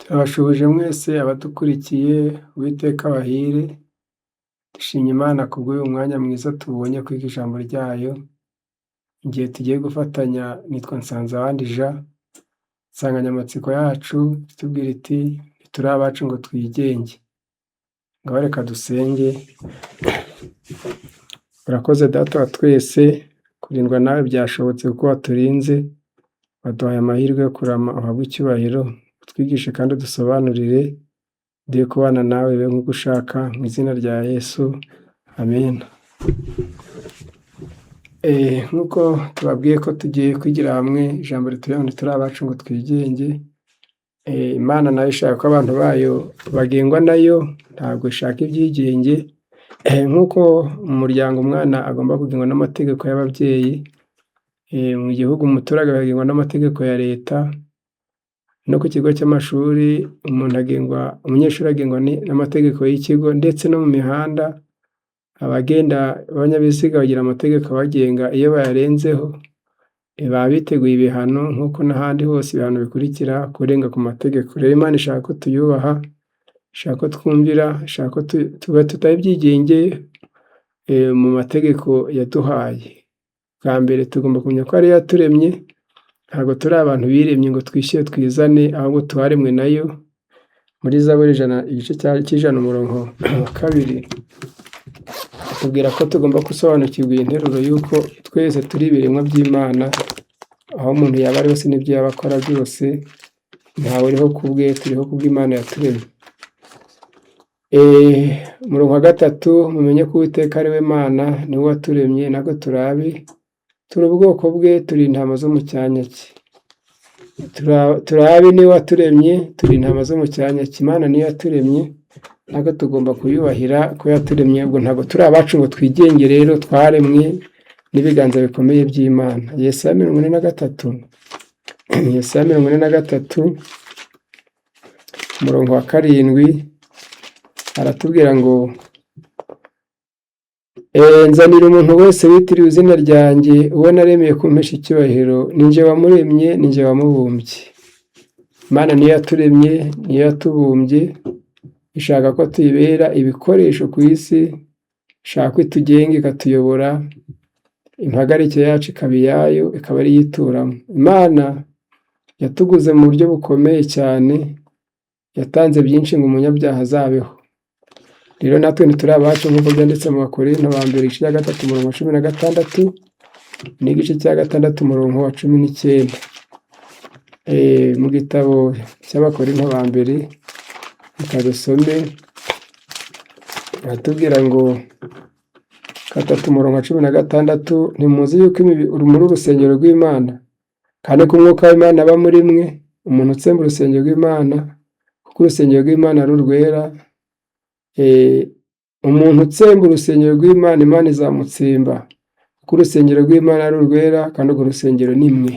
Turabashuhuje mwese abadukurikiye, Uwiteka abahire, dushimye Imana kubw'uyu mwanya mwiza tubonye kwiga ijambo ryayo, igihe tugiye gufatanya nitwa Nsanzabandi Jean, insanganyamatsiko yacu itubwira iti ntituri abacu ngo twigenge. Ngaho reka dusenge. Urakoze Data wa twese, kurindwa nawe byashobotse kuko waturinze, waduhaye amahirwe yo kurama uhabwe icyubahiro, utwigishe kandi udusobanurire, duhe kubana nawe bibe nk'uko ushaka, mu izina rya Yesu, amen. Nk'uko tubabwiye ko tugiye kwigira hamwe ijambo ritubwira ngo ntituri abacu ngo twigenge, Imana nayo ishaka ko abantu bayo bagengwa nayo, ntabwo ishaka ibyigenge, nk'uko mu muryango umwana agomba kugengwa n'amategeko y'ababyeyi, mu gihugu umuturage akagengwa n'amategeko ya leta, no ku kigo cy'amashuri umuntu agengwa, umunyeshuri agengwa n'amategeko y'ikigo ndetse no mu mihanda, abagenda b'abanyabiziga bagira amategeko abagenga, iyo bayarenzeho baba biteguye ibihano nk'uko n'ahandi hose ibihano bikurikira kurenga ku mategeko. Rero Imana ishaka ko tuyubaha, ishaka ko twumvira, ishaka ko tutaba ibyigenge mu mategeko yaduhaye. Bwa mbere tugomba kumenya ko ariyo yaturemye, ntabwo turi abantu biremye ngo twishyire twizane, ahubwo twaremwe nayo. Muri Zaburi ijana, igice cy'ijana umurongo wa kabiri, atubwira ko tugomba gusobanukirwa iyi nteruro y'uko twese turi ibiremwa by'Imana, aho umuntu yaba ari hose n'ibyo yaba akora byose, ntawe uriho ku bwe, turiho kubw'Imana yaturemye. Umurongo wa gatatu, mumenye ko Uwiteka ari we Mana, ni we waturemye natwe turi abe, turi ubwoko bwe, turi intama zo mu cyanya cye. Turi abe niwe waturemye, turi intama zo mu cyanya cye. Imana niyo yaturemye, natwe tugomba kuyubahira ko yaturemye, ubwo ntabwo turi abacu ngo twigenge rero, twaremwe n'ibiganza bikomeye by'Imana. Yesaya 43, Yesaya 43, umurongo wa 7, aratubwira ngo nzanira umuntu wese witiriwe izina ryanjye, uwo naremeye kumpesha icyubahiro, ni njye wamuremye, ni njye wamubumbye. Imana niyo yaturemye, niyo yatubumbye, ishaka ko tuyibera ibikoresho ku isi, ishaka ko itugenga ikatuyobora, impagarike yacu ikaba iyayo, ikaba ariyo ituramo. Imana yatuguze mu buryo bukomeye cyane, yatanze byinshi ngo umunyabyaha azabeho. Rero natwe ntituri abacu nk'uko byanditse mu Bakorinto ba mbere igice cya 3 umurongo wa 16 n'igice cya 6 umurongo wa 19. Mu gitabo cy'Abakorinto ba mbere, reka dusome, baratubwira ngo 3 umurongo wa 16, ntimuzi yuko muri urusengero rw'Imana, kandi ko umwuka w'Imana aba muri mwe, umuntu utsemba urusengero rw'Imana, kuko urusengero rw'Imana ari urwera, umuntu utsemba urusengero rw'Imana, Imana izamutsemba, kuko urusengero rw'Imana ari urwera, kandi urwo rusengero ni mwe.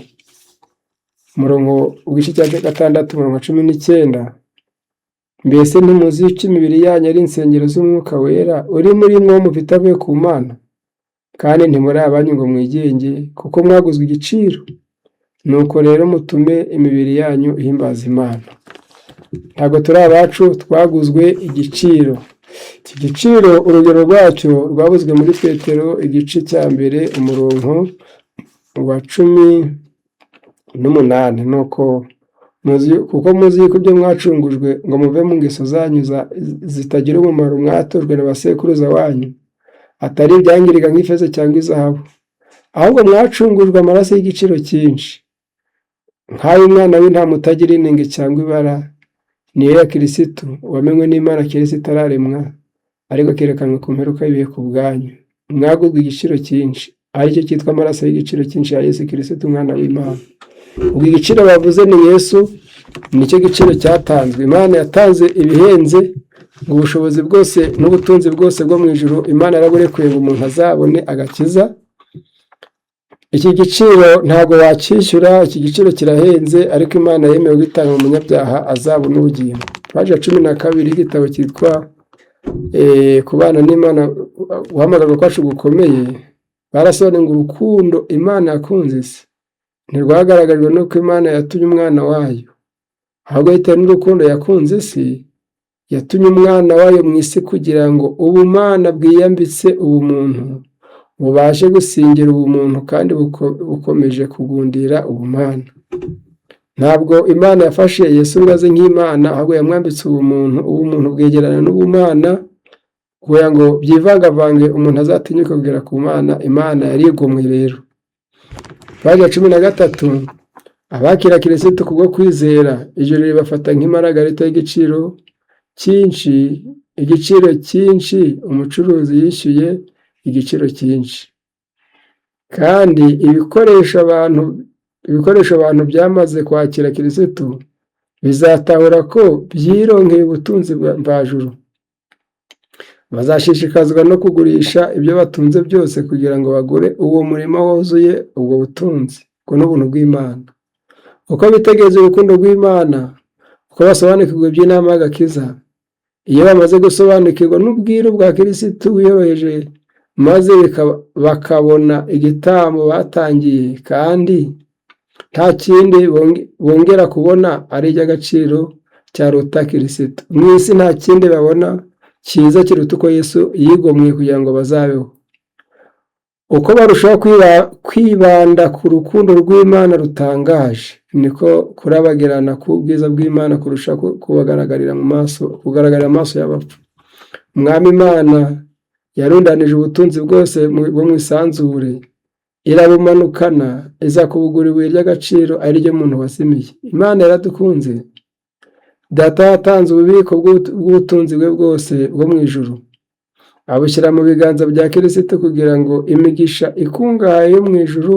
Umurongo w'igice cya 6 umurongo wa 19, mbese ntimuzi yuko imibiri yanyu ari insengero z'umwuka wera uri muri mwe mufite avuye ku Mana, kandi ntimuri abanyu ngo mwigenge, kuko mwaguzwe igiciro. Nuko rero mutume imibiri yanyu ihimbaza Imana. Ntabwo turi abacu, twaguzwe igiciro. Iki giciro urugero rwacyo rwavuzwe muri Petero igice cya 1 umurongo wa 18. Nuko kuko muzi yuko ibyo mwacungujwe ngo muve mu ngeso zanyu zitagira umumaro mwatojwe na basekuruza wanyu, atari ibyangirika nk'ifeza cyangwa izahabu, ahubwo mwacungujwe amaraso y'igiciro cyinshi, nk'ay'umwana w'intama utagira inenge cyangwa ibara, niyo ya Kirisitu wamenywe n'Imana kera isi itararemwa, ariko akerekanwa ku mperuka y'ibihe ku bwanyu. Mwaguzwe igiciro cyinshi, aricyo cyitwa amaraso y'igiciro cyinshi ya Yesu Kirisitu umwana w'Imana. Ubwo igiciro bavuze ni Yesu, nicyo giciro cyatanzwe. Imana yatanze ibihenze, ngo ubushobozi bwose n'ubutunzi bwose bwo mu ijuru Imana yaraburekuye ngo umuntu azabone agakiza. Iki giciro ntabwo wacyishyura, iki giciro kirahenze, ariko Imana yemewe gutanga umunyabyaha azabona ubugingo. Paji ya 12 y'igitabo cyitwa kubana n'Imana, guhamagarwa kwacu gukomeye, barasobanuye ngo urukundo Imana yakunze isi ntirwagaragajwe n'uko Imana yatumye umwana wayo, ahubwo Ahubwo bitewe n'urukundo yakunze isi, yatumye umwana wayo mu isi kugira ngo ubumana bwiyambitse ubumuntu bubashe gusingira ubumuntu kandi bukomeje kugundira ubumana. Ntabwo Imana yafashe Yesu ngo aze nk'Imana, ahubwo yamwambitse ubumuntu, ubumuntu bwegerana n'ubumana kugira ngo byivangavange umuntu azatinyuke kugera ku Mana. Imana yarigomwe rero. Paji ya 13, abakira Kirisitu kubwo kwizera, ijuru ribafata nk'imaragarita y'igiciro cyinshi, igiciro cyinshi umucuruzi yishyuye igiciro cyinshi. Kandi ibikoresho abantu byamaze kwakira Kirisitu bizatahura ko byironkeye ubutunzi mvajuru. Bazashishikazwa no kugurisha ibyo batunze byose kugira ngo bagure uwo murima wuzuye ubwo butunzi. Ubwo ni ubuntu bw'Imana. Uko bitegereza urukundo rw'Imana, uko basobanukirwa iby'inama y'agakiza, iyo bamaze gusobanukirwa n'ubwiru bwa Kirisitu wiyoroheje, maze bakabona igitambo batangiye kandi nta kindi bongera kubona ari iby'agaciro cyaruta Kirisitu. Mu isi nta kindi babona cyiza kiruta uko Yesu yigomwe kugira ngo bazabeho. Uko barushaho kwibanda ku rukundo rw'Imana rutangaje, niko kurabagirana k'ubwiza bw'Imana kurusha kubagaragarira mu maso, kugaragarira mu maso y'abapfu. Umwami Imana yarundanije ubutunzi bwose bwo mu isanzure, irabumanukana, iza kubugura ibuye ry'agaciro ari ryo muntu wazimiye. Imana yaradukunze. Data yatanze ububiko bw'ubutunzi bwe bwose bwo mu ijuru, abushyira mu biganza bya Kirisitu kugira ngo imigisha ikungahaye yo mu ijuru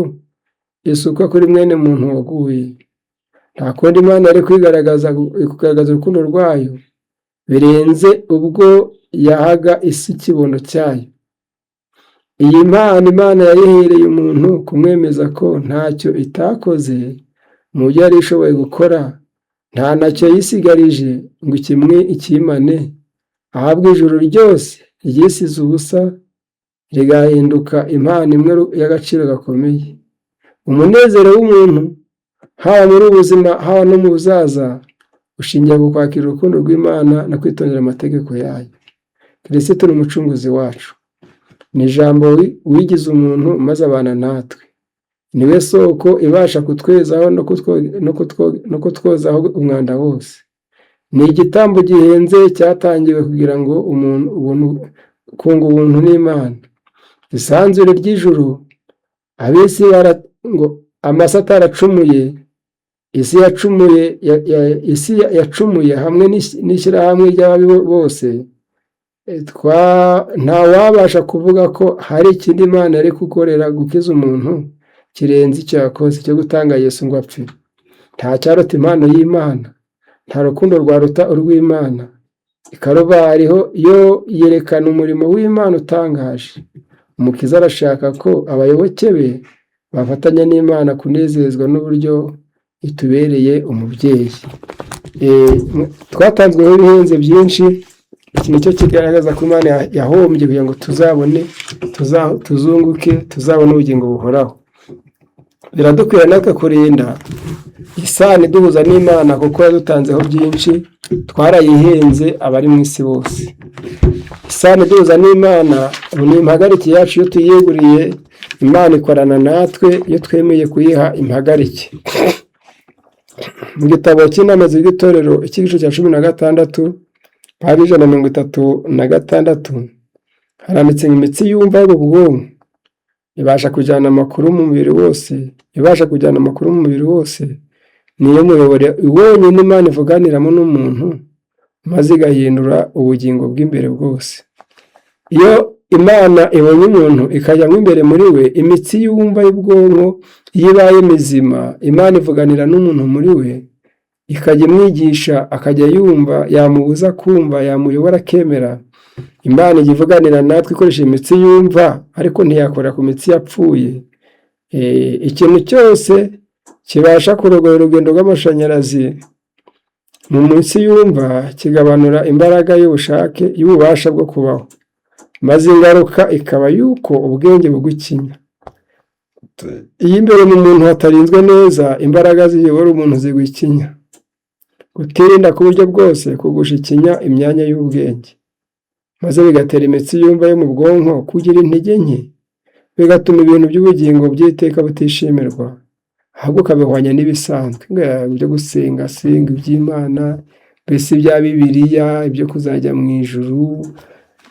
isukwe kuri mwene muntu waguye. Nta kundi Imana yari kwigaragaza, kugaragaza urukundo rwayo birenze ubwo yahaga isi ikibondo cyayo. Iyi mpano Imana yayihereye umuntu kumwemeza ko ntacyo itakoze mu byo yari ishoboye gukora, nta nacyo yisigarije ngo ikimwe ikimane, ahabwa ijuru ryose ryisize ubusa rigahinduka impano imwe y'agaciro gakomeye. Umunezero w'umuntu, haba muri ubu buzima haba no mu buzaza, ushingiye ku kwakira urukundo rw'Imana no kwitondera amategeko yayo. Kirisitu ni umucunguzi wacu. Ni ijambo wigize umuntu maze abana natwe. Niwe soko ibasha kutwezaho no kutwozaho umwanda wose. Ni igitambo gihenze cyatangiwe kugira ngo umuntu ubuntu kunga ubuntu n'Imana. Isanzure ry'ijuru, ab'isi ngo amasi ataracumuye, isi yacumuye hamwe n'ishyirahamwe ry'ababi bose, nta wabasha kuvuga ko hari ikindi Imana yari gukorera gukiza umuntu kirenze icyo yakoze cyo gutanga Yesu ngo apfe. Nta cyaruta impano y'Imana, nta rukundo rwaruta urw'Imana. I Karuvariho yo yerekana umurimo w'Imana utangaje. Umukiza arashaka ko abayoboke be bafatanya n'Imana kunezezwa n'uburyo itubereye umubyeyi. Twatanzweho ibihenze byinshi. Iki nicyo kigaragaza ko Imana yahombye kugira ngo tuzabone, tuzunguke, tuzabone ubugingo buhoraho. Biradukwira natwe kurinda isano iduhuza n'Imana kuko yadutanzeho byinshi, twarayihenze abari mu isi bose. Isano iduhuza n'Imana ni impagarike yacu. Iyo tuyiyeguriye Imana, ikorana natwe iyo twemeye kuyiha impagarike. Mu gitabo cy'inama z'itorero, icyigisho cya 16, paji 136, haranditse ngo imitsi yumva yo mu bwonko ibasha kujyana amakuru mu mubiri wose, ibasha kujyana amakuru mu mubiri wose, niyo muyoboro wonyine Imana ivuganiramo n'umuntu maze igahindura ubugingo bw'imbere bwose. Iyo Imana ibonye umuntu ikajyamo imbere muri we, imitsi yumva y'ubwonko iyo ibaye mizima, Imana ivuganira n'umuntu muri we, ikajya imwigisha akajya yumva, yamubuza kumva, yamuyobora akemera. Imana ijya ivuganira natwe ikoresheje imitsi yumva, ariko ntiyakora ku mitsi yapfuye. Ikintu cyose kibasha kurogoya urugendo rw'amashanyarazi mu mitsi yumva kigabanura imbaraga y'ubushake y'ububasha bwo kubaho, maze ingaruka ikaba yuko ubwenge bugwa ikinya. Iyo imbere mu muntu hatarinzwe neza, imbaraga ziyobora umuntu zigwa ikinya. Kutirinda ku buryo bwose kugusha ikinya imyanya y'ubwenge, maze bigatera imitsi yumva yo mu bwonko kugira intege nke, bigatuma ibintu by'ubugingo by'iteka butishimirwa, ahubwo ukabihwanya n'ibisanzwe, ibyo gusenga senga iby'Imana, mbese ibya Bibiliya, ibyo kuzajya mu ijuru,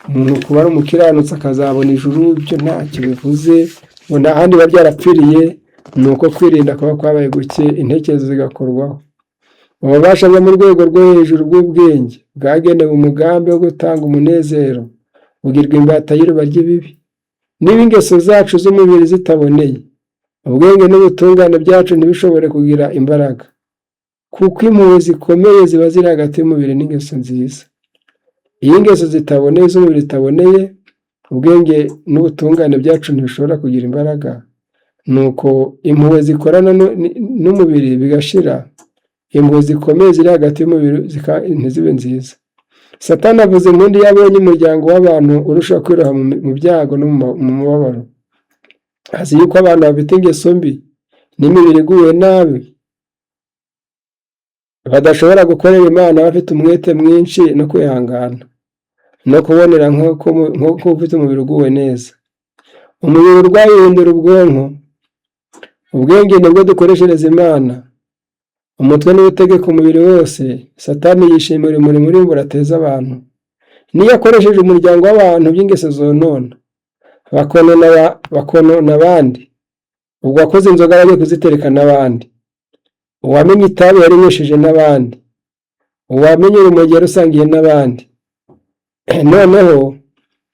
umuntu kuba ari umukiranutsi akazabona ijuru, ibyo ntacyo bivuze, ngo nta handi biba byarapfiriye, ni uko kwirinda kuba kwabaye guke, intekerezo zigakorwaho. Ububasha bwo mu rwego rwo hejuru bw'ubwenge bwagenewe umugambi wo gutanga umunezero, bugirwa imbata y'iruba ry'ibibi. Niba ingeso zacu z'umubiri zitaboneye, ubwenge n'ubutungane byacu ntibishobore kugira imbaraga, kuko impuhwe zikomeye ziba ziri hagati y'umubiri n'ingeso nziza. Iyo ingeso zitaboneye z'umubiri zitaboneye, ubwenge n'ubutungane byacu ntibishobora kugira imbaraga, nuko impuhwe zikorana n'umubiri bigashira, impuhwe zikomeye ziri hagati y'umubiri ntizibe nziza. Satani avuza impundu iyo abonye umuryango w'abantu urushaho kwiroha mu byago no mu mubabaro. Azi yuko abantu bafite ingeso mbi n'imibiri iguwe nabi, badashobora gukorera Imana bafite umwete mwinshi no kwihangana, no kubonera nk'uko ufite umubiri uguwe neza. Umubiri urwaye uhindura ubwonko, ubwenge nibwo dukoreshereza Imana. Umutwe niwo utegeka umubiri wose. Satani yishimira umurimo urimbura ateza abantu. Niyo akoresheje umuryango w'abantu by'ingeso zonona, bakonona abandi. Ubwo wakoze inzoga yagiye kuzitereka n'abandi, uwamenye itabi yarinywesheje n'abandi, uwamenye urumogi yarusangiye n'abandi. Noneho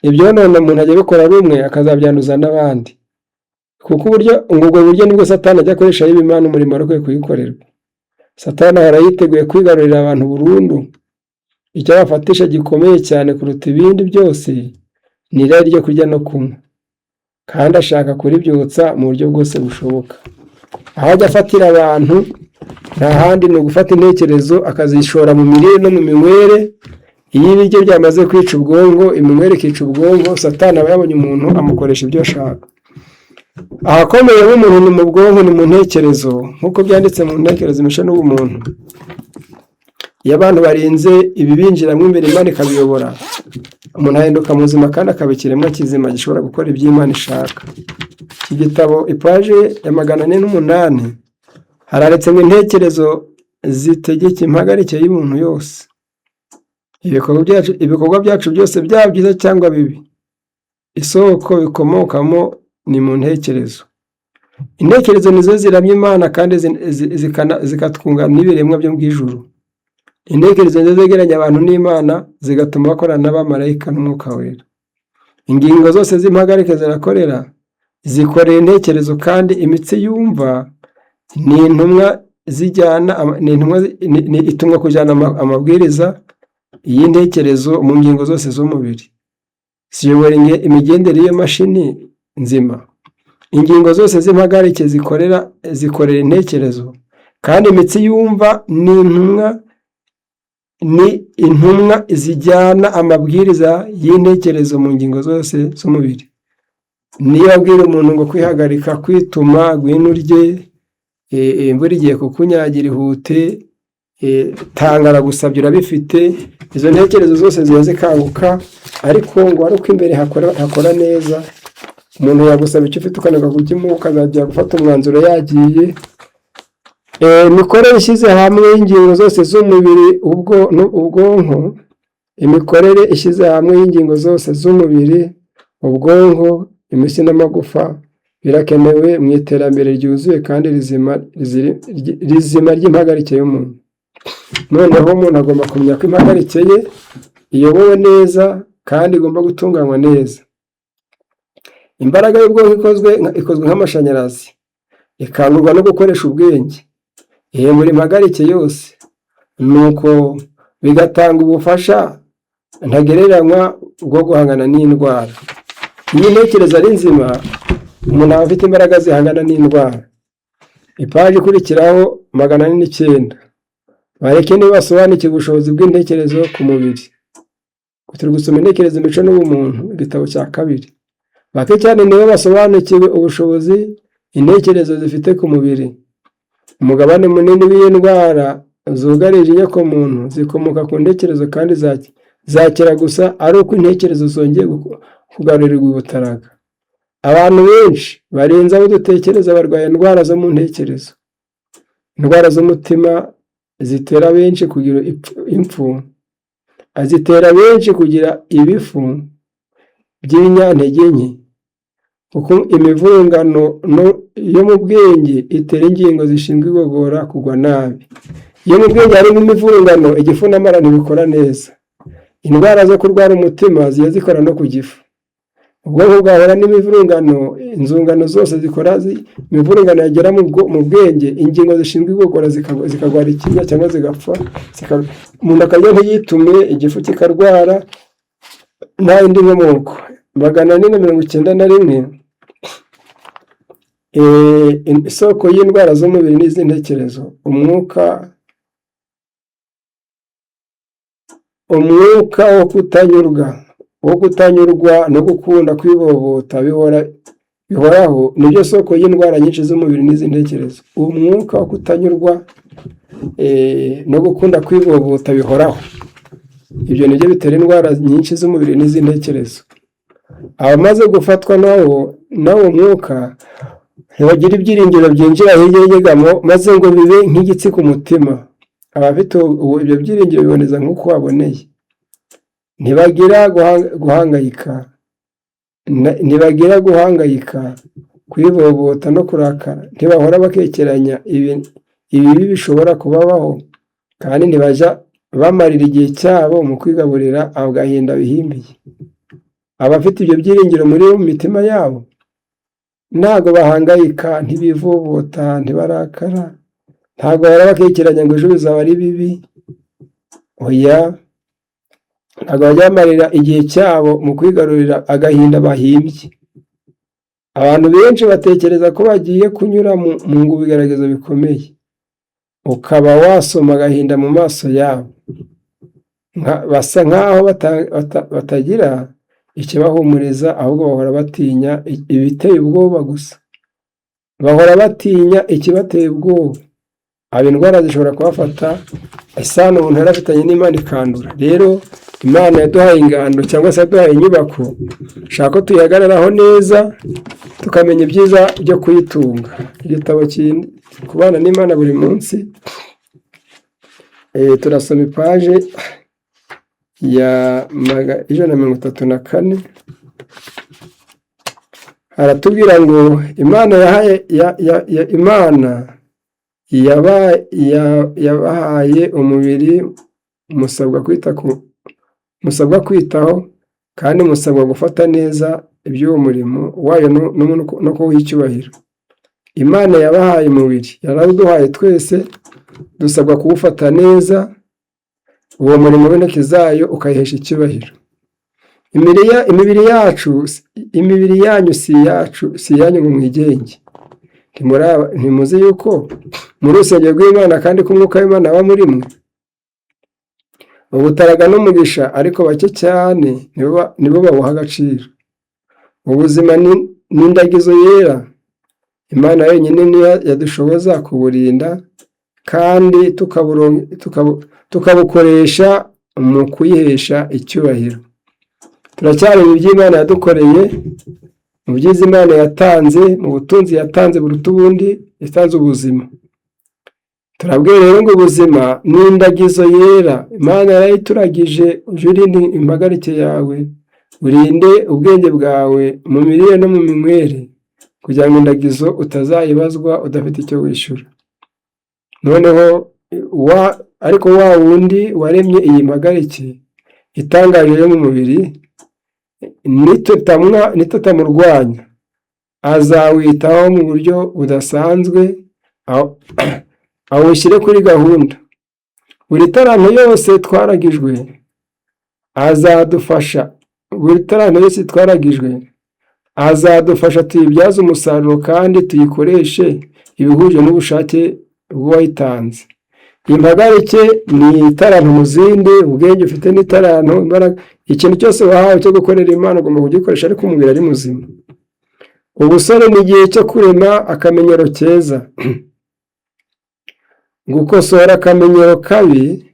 ibyonona umuntu ajya abikora ari umwe, akazabyanduza n'abandi, kuko uburyo ngo ubwo buryo nibwo Satani ajya akoresha yiba Imana umurimo wari ukwiye kuyikorerwa. Satani ahora yiteguye kwigarurira abantu burundu. Icyo abafatisha gikomeye cyane kuruta ibindi byose ni irari ryo kurya no kunywa, kandi ashaka kuribyutsa mu buryo bwose bushoboka. Aho ajya afatira abantu nta handi, ni ugufata intekerezo akazishora mu mirire no mu minywere. Iyo ibiryo byamaze kwica ubwonko, iminywere ikica ubwonko, Satani aba yabonye umuntu, amukoresha ibyo ashaka. Ahakomeye h'umuntu ni mu bwonko, ni mu ntekerezo, nk'uko byanditse mu Ntekerezo, Imico n'Ubumuntu. Iyo abantu barinze ibibinjiramo imbere, Imana ikabiyobora, umuntu ahinduka muzima kandi akaba ikiremwa kizima gishobora gukora ibyo Imana ishaka. Iki gitabo, ipaje ya 408, haranditse ngo intekerezo zitegeka impagarike y'umuntu yose. Ibikorwa byacu byose, byaba byiza cyangwa bibi, isoko bikomokamo ni mu ntekerezo. Intekerezo nizo ziramya Imana kandi zikatwunga n'ibiremwa byo mu ijuru. Intekerezo nizo zegeranya abantu n'Imana, zigatuma bakorana n'abamarayika n'Umwuka Wera. Ingingo zose z'impagarike zirakorera, zikorera intekerezo, kandi imitsi yumva ni intumwa zijyana, ni intumwa itumwa kujyana amabwiriza y'intekerezo mu ngingo zose z'umubiri, ziyobora imigendere y'iyo mashini nzima. Ingingo zose z'impagarike zikorera intekerezo, kandi imitsi yumva ni intumwa zijyana amabwiriza y'intekerezo mu ngingo zose z'umubiri. Niyo abwira umuntu ngo kwihagarika, kwituma, ngwino urye, imvura igiye kukunyagira, ihute, tanga aragusabye urabifite, izo ntekerezo zose ziba zikanguka, ariko ngo ari uko imbere hakora neza. Umuntu yagusaba icyo ufite ukananirwa kukimuha, ukazajya gufata umwanzuro yagiye. Imikorere ishyize hamwe y'ingingo zose z'umubiri, ubwonko, imikorere ishyize hamwe y'ingingo zose z'umubiri, ubwonko, imitsi n'amagufa, birakenewe mu iterambere ryuzuye kandi rizima ry'impagarike y'umuntu. Noneho umuntu agomba kumenya ko impagarike ye iyobowe neza kandi igomba gutunganywa neza. Imbaraga y'ubwonko ikozwe nk'amashanyarazi, ikangurwa no gukoresha ubwenge, ihembura impagarike yose, nuko bigatanga ubufasha ntagereranywa bwo guhangana n'indwara. Iyo intekerezo ari nzima, umuntu aba afite imbaraga zihangana n'indwara. Ipaji ikurikiraho, 409. Bareke niba basobanukiwe ubushobozi bw'intekerezo ku mubiri. Turi gusoma Intekerezo, Imico n'Ubumuntu, igitabo cya kabiri. Bake cyane nibo basobanukiwe ubushobozi intekerezo zifite ku mubiri. Umugabane munini w'iyi ndwara zugarije inyokomuntu zikomoka ku ntekerezo kandi zakira gusa ari uko intekerezo zongeye kugarurirwa ubutaraga. Abantu benshi barenze abo dutekereza barwaye indwara zo mu ntekerezo. Indwara z'umutima zitera benshi kugira impfu, zitera benshi kugira ibifu by'ibinyantege nke, kuko imivurungano yo mu bwenge itera ingingo zishinzwe igogora kugwa nabi. Iyo mu bwenge harimo imivurungano, igifu n'amara ntibikora neza. Indwara zo kurwara umutima zijya zikora no ku gifu. Ubwonko bwahura n'imivurungano, inzungano zose zikora imivurungano yagera mu bwenge, ingingo zishinzwe igogora zikarwara ikinya cyangwa zigapfa, umuntu akarya ntiyitume, igifu kikarwara, nta yindi nkomoko. 491, isoko y'indwara z'umubiri n'iz'intekerezo, umwuka wo kutanyurwa no gukunda kwivovota bihoraho nibyo soko y'indwara nyinshi z'umubiri n'iz'intekerezo. Umwuka wo kutanyurwa no gukunda kwivovota bihoraho, ibyo nibyo bitera indwara nyinshi z'umubiri n'iz'intekerezo. Abamaze gufatwa n'uwo mwuka ntibagira ibyiringiro byinjira hirya y'inyegamo maze ngo bibe nk'igitsi ku mutima. Abafite ibyo byiringiro biboneza nk'uko baboneye. Ntibagira guhangayika, kwivovota no kurakara, ntibahora bakekeranya ibibi bishobora kubabaho, kandi ntibajya bamarira igihe cyabo mu kwigaburira agahinda bihimbiye. Abafite ibyo byiringiro muri mu mitima yabo ntabwo bahangayika, ntibivovota, ntibarakara, ntabwo bahora bakekeranya ngo ejo bizaba ari bibi, oya, ntabwo bajya bamarira igihe cyabo mu kwigarurira agahinda bahimbye. Abantu benshi batekereza ko bagiye kunyura mu bigeragezo bikomeye, ukaba wasoma agahinda mu maso yabo, basa nkaho batagira ikibahumuriza, ahubwo bahora batinya ibiteye ubwoba gusa, bahora batinya ikibateye ubwoba. Aba indwara zishobora kubafata, isano umuntu yari afitanye n'Imana ikandura. Rero Imana yaduhaye ingando cyangwa se yaduhaye inyubako, shaka ko tuyihagararaho neza, tukamenya ibyiza byo kuyitunga. Igitabo kubana n'Imana buri munsi, turasoma ipaje ya 134, haratubwira ngo Imana yahaye Imana yabahaye umubiri musabwa kwitaho kandi musabwa gufata neza iby'uwo murimo wayo no kuwuha icyubahiro. Imana yabahaye umubiri, yarawuduhaye twese, dusabwa kuwufata neza, uwo murimo w'intoki zayo ukayihesha icyubahiro. Imibiri yacu, imibiri yanyu si iyacu, si iyanyu ngo mwigenge. Ntimuzi yuko muri urusengero rw'Imana kandi ko Umwuka w'Imana aba muri mwe? Ubutaraga n'umugisha, ariko bake cyane nibo bawuha agaciro. Ubuzima ni indagizo yera, Imana yonyine niyo yadushoboza kuburinda kandi tukabukoresha mu kuyihesha icyubahiro. Turacyari mu by'Imana yadukoreye, mu byiza Imana yatanze, mu butunzi yatanze buruta ubundi, yatanze ubuzima. Turabwiye rero ngo ubuzima ni indagizo yera, Imana yarayituragije, ujye urinda impagarike yawe, urinde ubwenge bwawe mu mirire no mu minywere, kugira ngo indagizo utazayibazwa udafite icyo wishyura. Noneho ariko wa wundi waremye iyi mpagarike itangaje yo mu mubiri, nitutamurwanya azawitaho mu buryo budasanzwe, awushyire kuri gahunda. Buri taranto yose twaragijwe azadufasha, buri taranto yose twaragijwe azadufasha tuyibyaze umusaruro kandi tuyikoreshe ibihuje n'ubushake bw'uwayitanze. Impagarike ni itaranto mu zindi, ubwenge ufite n'itaranto, imbaraga, ikintu cyose wahawe cyo gukorera Imana ugomba kugikoresha ariko umubiri ari muzima. Ubusore ni igihe cyo kurema akamenyero keza. Gukosora akamenyero kabi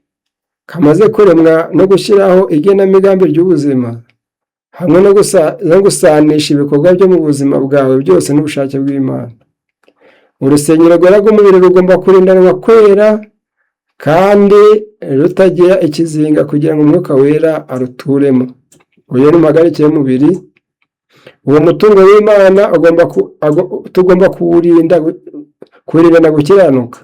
kamaze kuremwa no gushyiraho igenamigambi ry'ubuzima, hamwe no gusanisha ibikorwa byo mu buzima bwawe byose n'ubushake bw'Imana. Urusengero rwera rw'umubiri rugomba kurindanwa kwera kandi rutagira ikizinga kugira ngo Umwuka Wera aruturemo. Uyu ni impagarike y'umubiri. Uwo mutungo w'Imana tugomba kuwurinda, kuwurindana gukiranuka,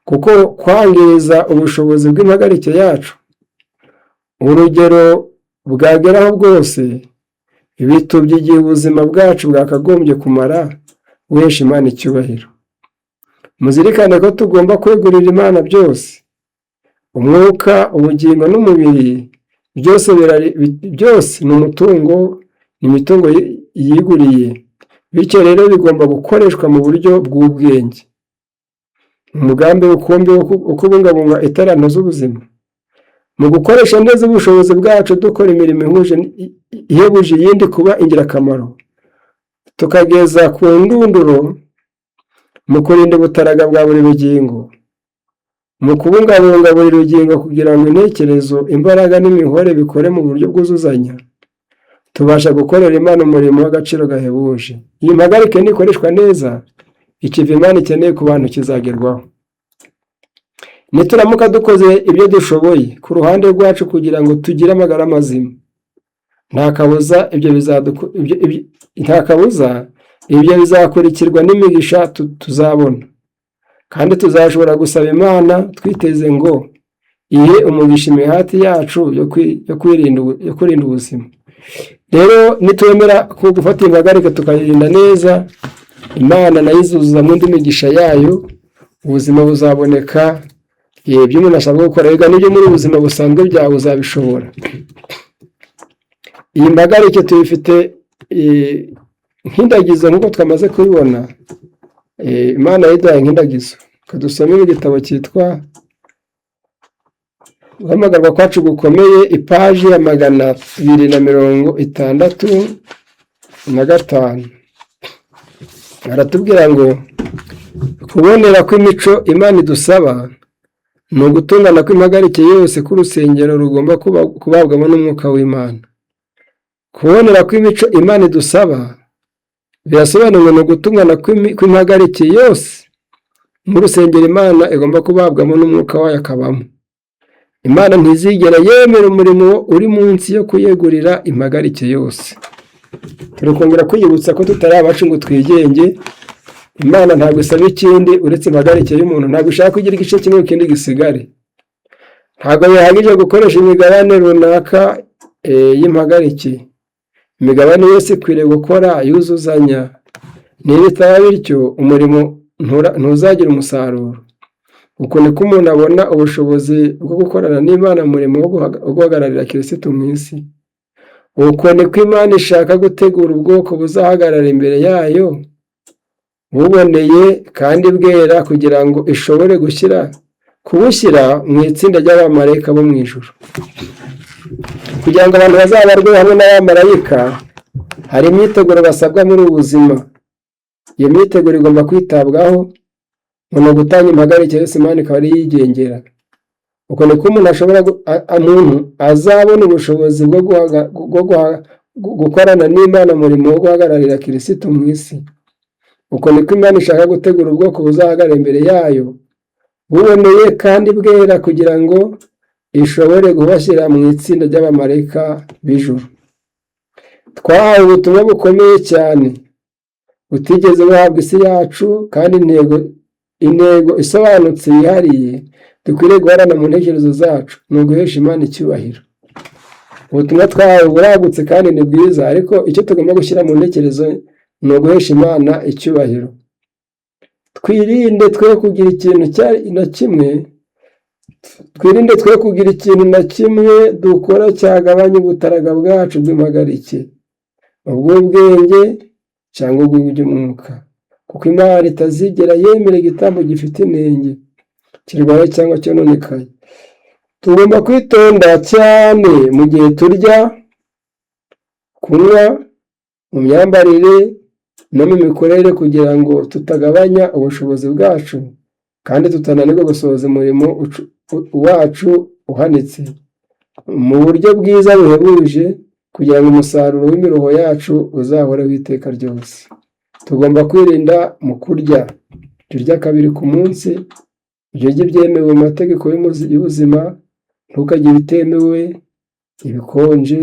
kuko kwangiza ubushobozi bw'impagarike yacu, urugero bwageraho bwose, bitubye igihe ubuzima bwacu bwakagombye kumara guhesha Imana icyubahiro. Muzirikane ko tugomba kwegurira Imana byose, umwuka, ubugingo n'umubiri, byose byose ni umutungo, ni imitungo yiguriye, bityo rero bigomba gukoreshwa mu buryo bw'ubwenge. Umugambi rukumbi wo kubungabunga italanto z'ubuzima mu gukoresha neza ubushobozi bwacu, dukora imirimo ihuje ihebuje iyindi kuba ingirakamaro, tukageza ku ndunduro mu kurinda ubutaraga bwa buri rugingo, mu kubungabunga buri rugingo kugira ngo intekerezo, imbaraga n'imihore bikore mu buryo bwuzuzanya, tubasha gukorera Imana umurimo w'agaciro gahebuje. Iyi mpagarike nikoreshwa neza, ikivi Imana ikeneye ku bantu kizagerwaho. Nituramuka dukoze ibyo dushoboye ku ruhande rwacu kugira ngo tugire amagara mazima, nta kabuza ibyo bizakurikirwa n'imigisha tuzabona, kandi tuzashobora gusaba Imana twiteze ngo ihe umugisha imihati yacu yo kurinda ubuzima. Rero nitwemera gufata impagarike tukayirinda neza, Imana nayo izuzuzamo indi migisha yayo, ubuzima buzaboneka. Ibyo umuntu asabwa gukora rega n'ibyo muri ubuzima busanzwe byawe uzabishobora. Iyi mpagarike tuyifite nk'indagizo nk'uko twamaze kubibona. Imana yayiduhaye nk'indagizo. Reka dusome igitabo cyitwa Guhamagarwa Kwacu Gukomeye, ipaji ya 265. Aratubwira ngo kubonera kw'imico Imana idusaba ni ugutungana kw'impagarike yose k'urusengero rugomba kubabwamo n'Umwuka w'Imana. Kubonera kw'imico Imana idusaba birasobanuwe ni ugutungana kw'impagarike yose nk'urusengero Imana igomba kubabwamo n'Umwuka wayo akabamo. Imana ntizigera yemera umurimo uri munsi yo kuyegurira impagarike yose. Turi kongera kwiyibutsa ko tutari abacu ngo twigenge. Imana ntabwo isaba ikindi uretse impagarike y'umuntu, ntabwo ishaka kugira igice kimwe ikindi gisigare. Ntabwo bihagije gukoresha imigabane runaka y'impagarike. Imigabane yose ikwiriye gukora yuzuzanya. Niba bitaba bityo, umurimo ntuzagira umusaruro. Uku niko umuntu abona ubushobozi bwo gukorana n'Imana mu murimo wo guhagararira Kirisitu mu isi. Uko niko Imana ishaka gutegura ubwoko buzahagarara imbere yayo buboneye kandi bwera, kugira ngo ishobore kubushyira mu itsinda ry'abamarayika bo mu ijuru. Kugira ngo abantu bazabarwe hamwe n'abamarayika, hari imyiteguro basabwa muri ubu buzima. Iyo myiteguro igomba kwitabwaho ngo ni ugutanga impagarike yose, Imana ikaba ariyo yigengera. Uko niko umuntu ashobora umuntu azabona ubushobozi bwo gukorana n'Imana umurimo wo guhagararira Kirisitu mu isi. Uko niko Imana ishaka gutegura ubwoko buzahagarara imbere yayo buboneye kandi bwera, kugira ngo ishobore kubashyira mu itsinda ry'abamarayika b'ijuru. Twahawe ubutumwa bukomeye cyane butigeze buhabwa isi yacu, kandi intego isobanutse yihariye dukwiriye guhorana mu ntekerezo zacu ni uguhesha Imana icyubahiro. Ubutumwa twahawe buragutse kandi ni bwiza, ariko icyo tugomba gushyira mu ntekerezo ni uguhesha Imana icyubahiro. Twirinde twe kugira ikintu na kimwe, twirinde twe kugira ikintu na kimwe dukora cyagabanya ubutaraga bwacu bw'impagarike, ubw'ubwenge cyangwa ubw'iby'umwuka, kuko Imana itazigera yemera igitambo gifite inenge, kirwaye cyangwa cyononekaye. Tugomba kwitonda cyane mu gihe turya, kunywa, mu myambarire no mu mikorere, kugira ngo tutagabanya ubushobozi bwacu. kandi tutananirwa gusohoza umurimo wacu uhanitse mu buryo bwiza buhebuje, kugira ngo umusaruro w'imiruho yacu uzahoreho iteka ryose. Tugomba kwirinda mu kurya. Jya urya kabiri ku munsi, ujye urya ibyemewe mu mategeko y'ubuzima, ntukarye ibitemewe, ibikonje,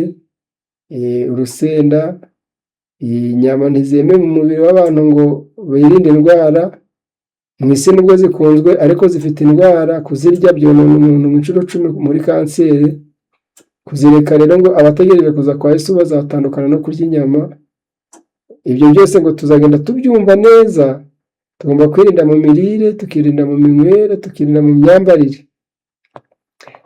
urusenda, inyama ntizemewe mu mubiri w'abantu ngo birinde indwara. Mu isi nubwo zikunzwe ariko zifite indwara, kuzirya byonona umuntu mu inshuro 10 muri kanseri. Kuzireka rero ngo abategereje kuza kwa Yesu bazatandukana no kurya inyama. Ibyo byose ngo tuzagenda tubyumva neza. Tugomba kwirinda mu mirire, tukirinda mu minywere, tukirinda mu myambarire.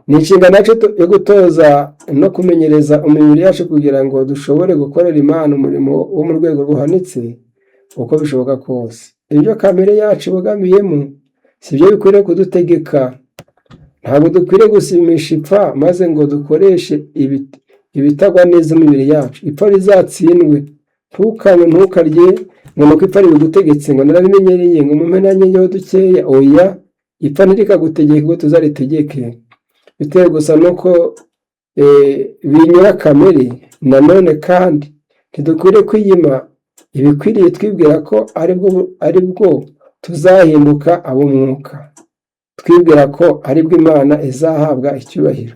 Ni inshingano yacu yo gutoza no kumenyereza imibiri yacu kugira ngo dushobore gukorera Imana umurimo wo mu rwego ruhanitse uko bishoboka kose. Ibyo kamere yacu ibogamiyemo si byo bikwiriye kudutegeka. Ntabwo dukwiriye gusimisha ipfa maze ngo dukoreshe ibitagwa neza imibiri yacu. Ipfa rizatsindwe. Ntukanywe, ntukarye ngo nuko ipfa ribigutegetse, ngo narabimenyereye, ngo mumpe nanjye njyeho dukeya. Oya, ipfa ntirikagutegeke ngo tuzaritegeke. Bitewe gusa nuko binyura kamere. Nanone kandi ntidukwiriye kwiyima ibikwiriye twibwira ko aribwo tuzahinduka ab'umwuka, twibwira ko aribwo Imana izahabwa icyubahiro.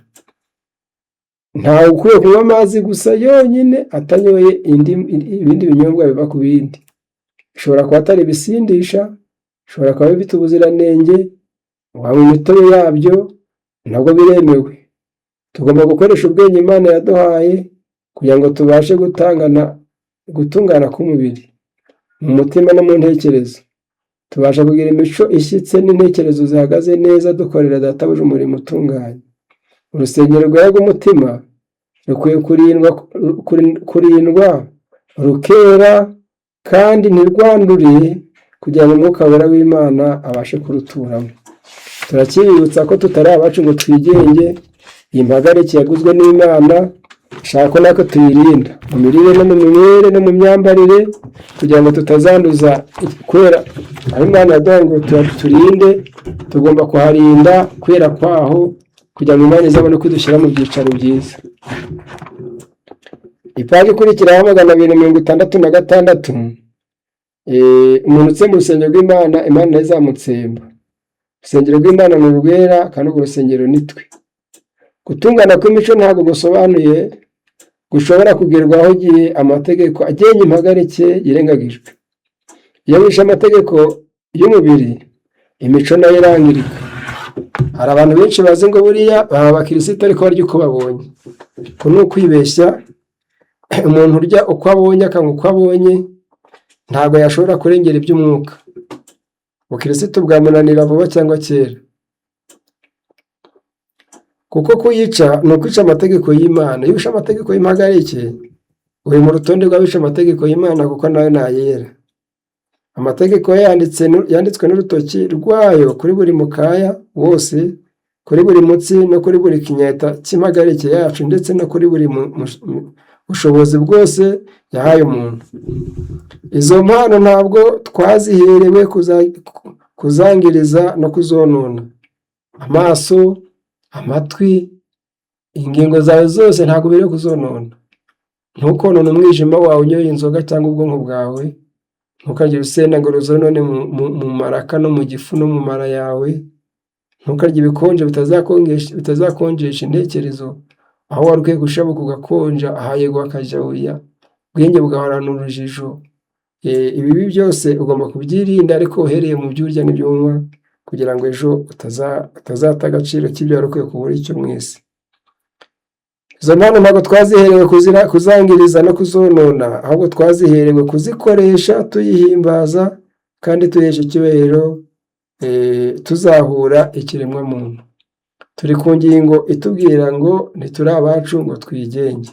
Ntawe ukwiye kunywa amazi gusa yonyine atanyoye ibindi binyobwa biva ku bindi. Bishobora kuba atari ibisindisha, bishobora kuba bifite ubuziranenge, wanywa imitobe yabyo nabwo biremewe. Tugomba gukoresha ubwenge Imana yaduhaye kugira ngo tubashe gutungana k'umubiri, mu mutima no mu ntekerezo. Tubasha kugira imico ishyitse n'intekerezo zihagaze neza dukorera Databuja umurimo utunganye. Urusengero rwera rw'umutima rukwiye kurindwa rukera kandi ntirwandure, kugira ngo Umwuka Wera w'Imana abashe kuruturamo. Turakibibutsa ko tutari abacu ngo twigenge. Iyi mpagarike yaguzwe n'Imana, ishaka ko natwe tuyirinda mu mirire no mu minywere no mu myambarire, kugira ngo tutazanduza kwera aho Imana yaduhaye ngo turinde. Tugomba kuharinda kwera kwaho kugira ngo Imana izabone ko idushyira mu byicaro byiza. Ipaji ikurikiraho, 266. Umuntu utsemba urusengero rw'Imana, Imana nayo izamutsemba. Urusengero rw'Imana ni urwera, kandi urwo rusengero ni twe. Gutungana kw'imico ntabwo gusobanuye gushobora kugerwaho igihe amategeko agenga impagarike yirengagijwe. Iyo wishe amategeko y'umubiri, imico nayo irangirika. Hari abantu benshi bazi ngo buriya baba abakirisito ariko barya uko babonye. Uku ni ukwibeshya. Umuntu urya uko abonye, akanywa uko abonye, ntabwo yashobora kurengera iby'umwuka. Ubukirisitu bwamunanira vuba cyangwa kera, kuko kuyica ni ukwica amategeko y'Imana. Iyo wishe amategeko y'impagarike, uri mu rutonde rw'abishe amategeko y'Imana, kuko nayo ni ayera. Amategeko ye yanditswe n'urutoki rwayo kuri buri mukaya wose, kuri buri mutsi no kuri buri kinyeta cy'impagarike yacu, ndetse no kuri buri bushobozi bwose yahaye umuntu. Izo mpano ntabwo twaziherewe kuzangiriza no kuzonona. Amaso, amatwi, ingingo zawe zose ntabwo ubereye kuzonona. Ntukonone umwijima wawe unyoye inzoga cyangwa ubwonko bwawe. Ntukarye urusenda ngo ruzonone mu maraka no mu gifu no mu mara yawe. Ntukarye ibikonje bitazakonjesha intekerezo, aho wari ukwiye gushabuka ugakonja, ahayego hakajya oya, ubwenge bugahorana urujijo. Ibibi byose ugomba kubyirinda, ariko uhereye mu byo urya n'ibyo unywa, kugira ngo ejo utazata agaciro k'ibyo wari ukwiye kubura icyo mu isi. Izo mpano ntabwo twaziherewe kuzangiriza no kuzonona, ahubwo twaziherewe kuzikoresha tuyihimbaza kandi tuyihesha icyubahiro, tuzahura ikiremwamuntu. Turi ku ngingo itubwira ngo ntituri abacu ngo twigenge.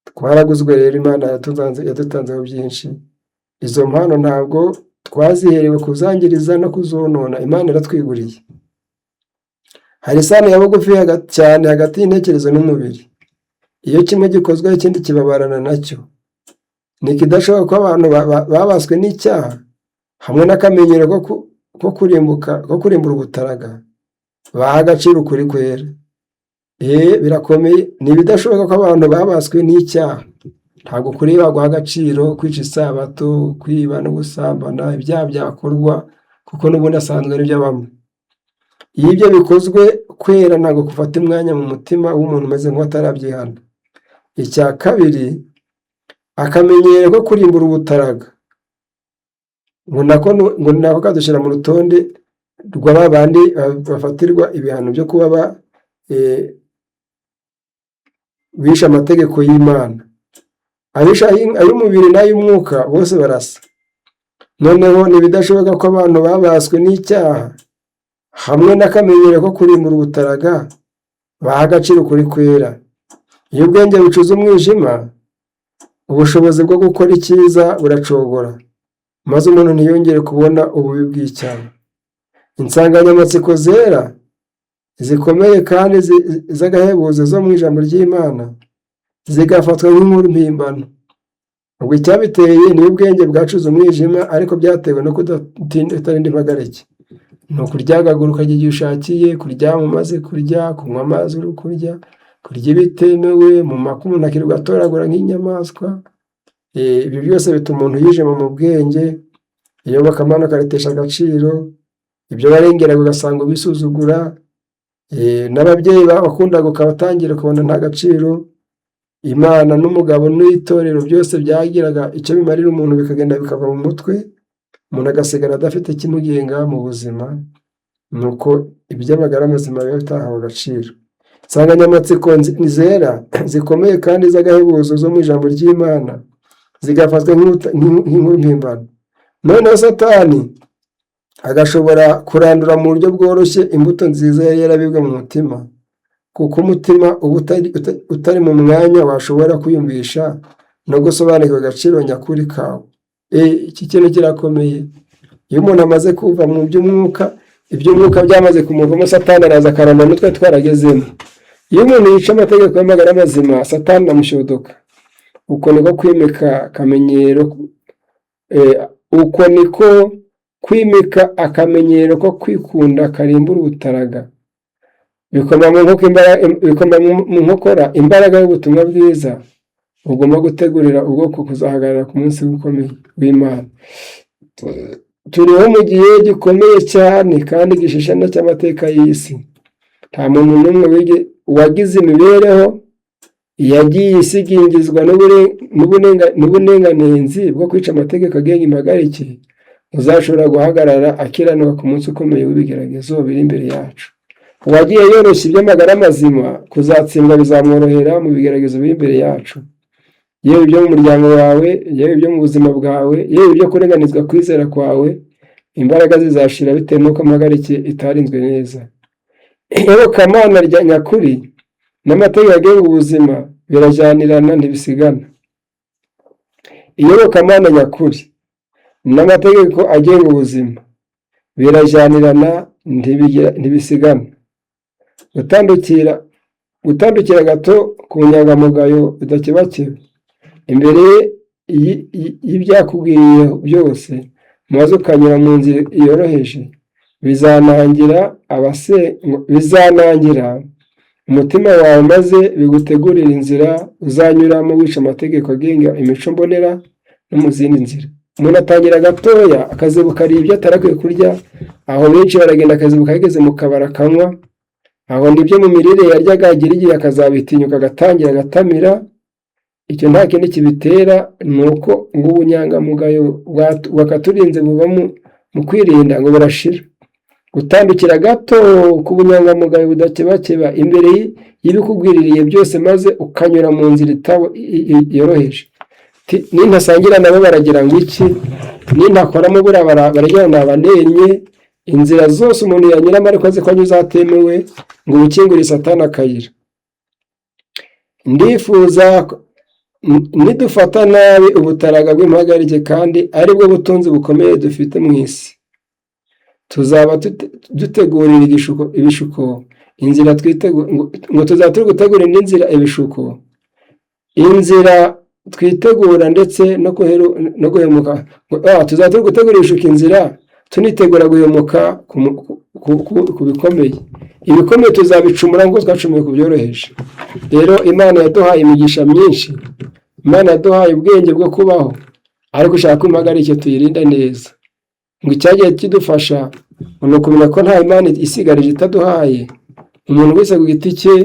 Twaraguzwe rero, Imana yadutanzeho byinshi. Izo mpano ntabwo twaziherewe kuzangiriza no kuzonona, Imana iratwiguriye. Hari isano ya bugufi cyane hagati y'intekerezo n'umubiri. Iyo kimwe gikozweho, ikindi kibabarana nacyo. Ni ikidashoboka ko abantu babaswe n'icyaha hamwe n'akamenyero ko ko kurimbuka, ko kurimbura ubutaraga, baha agaciro ukuri kwera. Birakomeye, ni ibidashoboka ko abantu babaswe n'icyaha, ntabwo kuri baguha agaciro kwica isabato, kwiba no gusambana, ibyaha byakorwa kuko n'ubundi asanzwe ari byo abamo. Iyo ibyo bikozwe, kwera ntabwo gufata umwanya mu mutima w'umuntu umeze nk'uwatarabyihana. Icya kabiri, akamenyero ko kurimbura ubutaraga, ngo nako kadushyira mu rutonde rwa ba bandi bafatirwa ibihano byo kuba bishe amategeko y'Imana. Abishe ay'umubiri n'ay'umwuka bose barasa. Noneho ni ibidashoboka ko abantu babaswe n'icyaha hamwe n'akamenyero ko kurimbura ubutaraga baha agaciro ukuri kwera. Iyo ubwenge bucuze umwijima, ubushobozi bwo gukora icyiza buracogora, maze umuntu ntiyongere kubona ububi bw'icyaha. Insanganyamatsiko zera zikomeye kandi z'agahebuzo zo mu ijambo ry'Imana zigafatwa nk'inkuru mpimbano. Ubwo icyabiteye ni ubwenge bwacuze umwijima, ariko byatewe no kutarinda impagarike. Ni ukuryagagura ukarya igihe ushakiye, kuryama umaze kurya, kunywa amazi uri kurya, kurya ibitemewe, mu maka umuntu akirirwa atoragura nk'inyamaswa. Ibyo byose bituma umuntu yijima mu bwenge, iyobokamana ukaritesha agaciro, ibyo warengeraga ugasanga ubisuzugura, n'ababyeyi bakundaga ukabatangira ukabona nta gaciro, Imana n'umugabo n'itorero byose byagiraga icyo bimarira umuntu bikagenda bikava mu mutwe, umuntu agasigara adafite ikimugenga mu buzima, ni uko iby'amagara mazima biba bitahawe agaciro. Insanganyamatsiko zera zikomeye kandi z'agahebuzo zo mu ijambo ry'Imana zigafatwa nk'inkuru mpimbano. Noneho Satani agashobora kurandura mu buryo bworoshye imbuto nziza yari yarabibwe mu mutima, kuko umutima uba utari mu mwanya washobora kwiyumvisha no gusobanukirwa agaciro nyakuri kawe. Iki kintu kirakomeye. Iyo umuntu amaze kuva mu by'umwuka, iby'umwuka byamaze kumuvamo, Satani araza akaramba n'utwe twaragezemo. Iyo umuntu yica amategeko y'amagara mazima, Satani amushodoka. Uko niko kwimika akamenyero, uko niko kwimika akamenyero ko kwikunda karimbura ubutaraga. Bikoma mu nkokora imbaraga y'ubutumwa bwiza bugomba gutegurira ubwoko kuzahagarara ku munsi ukomeye w'Imana. Turiho mu gihe gikomeye cyane kandi gishishana cy'amateka y'isi. Nta muntu n'umwe wagize imibereho yagiye isigingizwa n'ubunenganenzi bwo kwica amategeko agenga impagarike uzashobora guhagarara akiranuka ku munsi ukomeye w'ibigeragezo biri imbere yacu. Uwagiye yoroshya iby'amagara mazima, kuzatsindwa bizamworohera mu bigeragezo biri imbere yacu. Yewe ibyo mu muryango wawe, yewe ibyo mu buzima bwawe, yewe ibyo kurenganizwa kwizera kwawe, imbaraga zizashira bitewe n'uko impagarike itarinzwe neza. Iyobokamana rya nyakuri n'amategeko agenga ubuzima birajyanirana, ntibisigana. Iyobokamana nyakuri n'amategeko agenga ubuzima birajyanirana, ntibisigana. Gutandukira gato ku nyangamugayo udakebakeba imbere y'ibyakubwiye byose, maze ukanyura mu nzira yoroheje, bizanangira umutima wawe, maze bigutegurire inzira uzanyuramo wica amategeko agenga imico mbonera no mu zindi nzira. Umuntu atangira gatoya akazibuka ariye ibyo atarakwiye kurya, aho benshi baragenda akazibuka yageze mu kabari akanywa, aho nibyo mu mirire yaryaga agira igihe akazabitinyuka agatangira agatamira. Icyo nta kindi kibitera, ni uko ngo ubunyangamugayo bwakaturinze buva mu kwirinda ngo burashira. Gutandukira gato ku bunyangamugayo budakebakeba imbere y'ibikugwiririye byose, maze ukanyura mu nzira yoroheje. Nintasangira nabo baragira ngo iki? Nintakoramo buriya baragira ngo nabanenye. Inzira zose umuntu yanyuramo ariko azi ko anyuze ahatemewe, ngo ubukingurire Satani akayira. Ndifuza nidufata nabi ubutaraga bw'impagarike kandi aribwo butunzi bukomeye dufite mu isi, tuzaba dutegurira ibishuko inzira, ngo tuzaba turi gutegura indi nzira ibishuko, inzira twitegura ndetse no guhemuka. Tuzaba turi gutegura ibishuko inzira. Tunitegura guhemuka ku bikomeye. Ibikomeye tuzabicumura nk'uko twacumuye ku byoroheje. Rero Imana yaduhaye imigisha myinshi, Imana yaduhaye ubwenge bwo kubaho, ariko ishaka ko impagarike tuyirinda neza. Ngo icyagiye kidufasha ni ukumenya ko nta Imana isigarije itaduhaye. Umuntu wese ku giti cye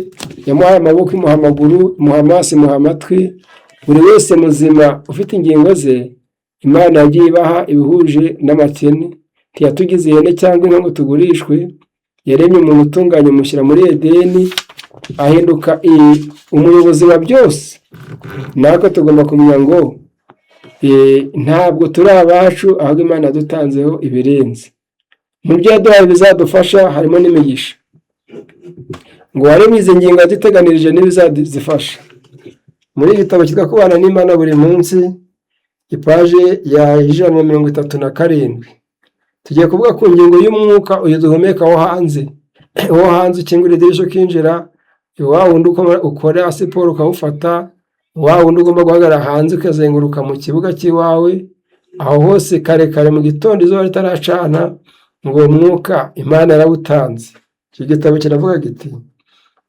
yamuhaye amaboko, imuha amaguru, imuha amaso, imuha amatwi. Buri wese muzima ufite ingingo ze, Imana yagiye ibaha ibihuje n'amakene. Ntiyatugize ihene cyangwa inka ngo tugurishwe. Yaremye umuntu utunganye, imushyira muri Edeni, ahinduka umuyobozi wa byose. Natwe tugomba kumenya ngo ntabwo turi abacu, ahubwo Imana yadutanzeho ibirenze. Mu byo yaduhaye bizadufasha harimo n'imigisha. Ngo waremye izi ngingo yaziteganirije n'ibizazifasha. Muri iki gitabo cyitwa Kubana n'Imana Buri Munsi, ipaje ya 137, tugiye kuvuga ku ngingo y'umwuka uyu duhumeka wo hanze. Wo hanze ukingura idirishya ukinjira, wa wundi ukora siporo ukawufata, wa wundi ugomba guhagarara hanze ukazenguruka mu kibuga cy'iwawe, aho hose kare kare mu gitondo izuba ritaracana, ngo uwo mwuka Imana yarawutanze. Iki gitabo kiravuga kiti: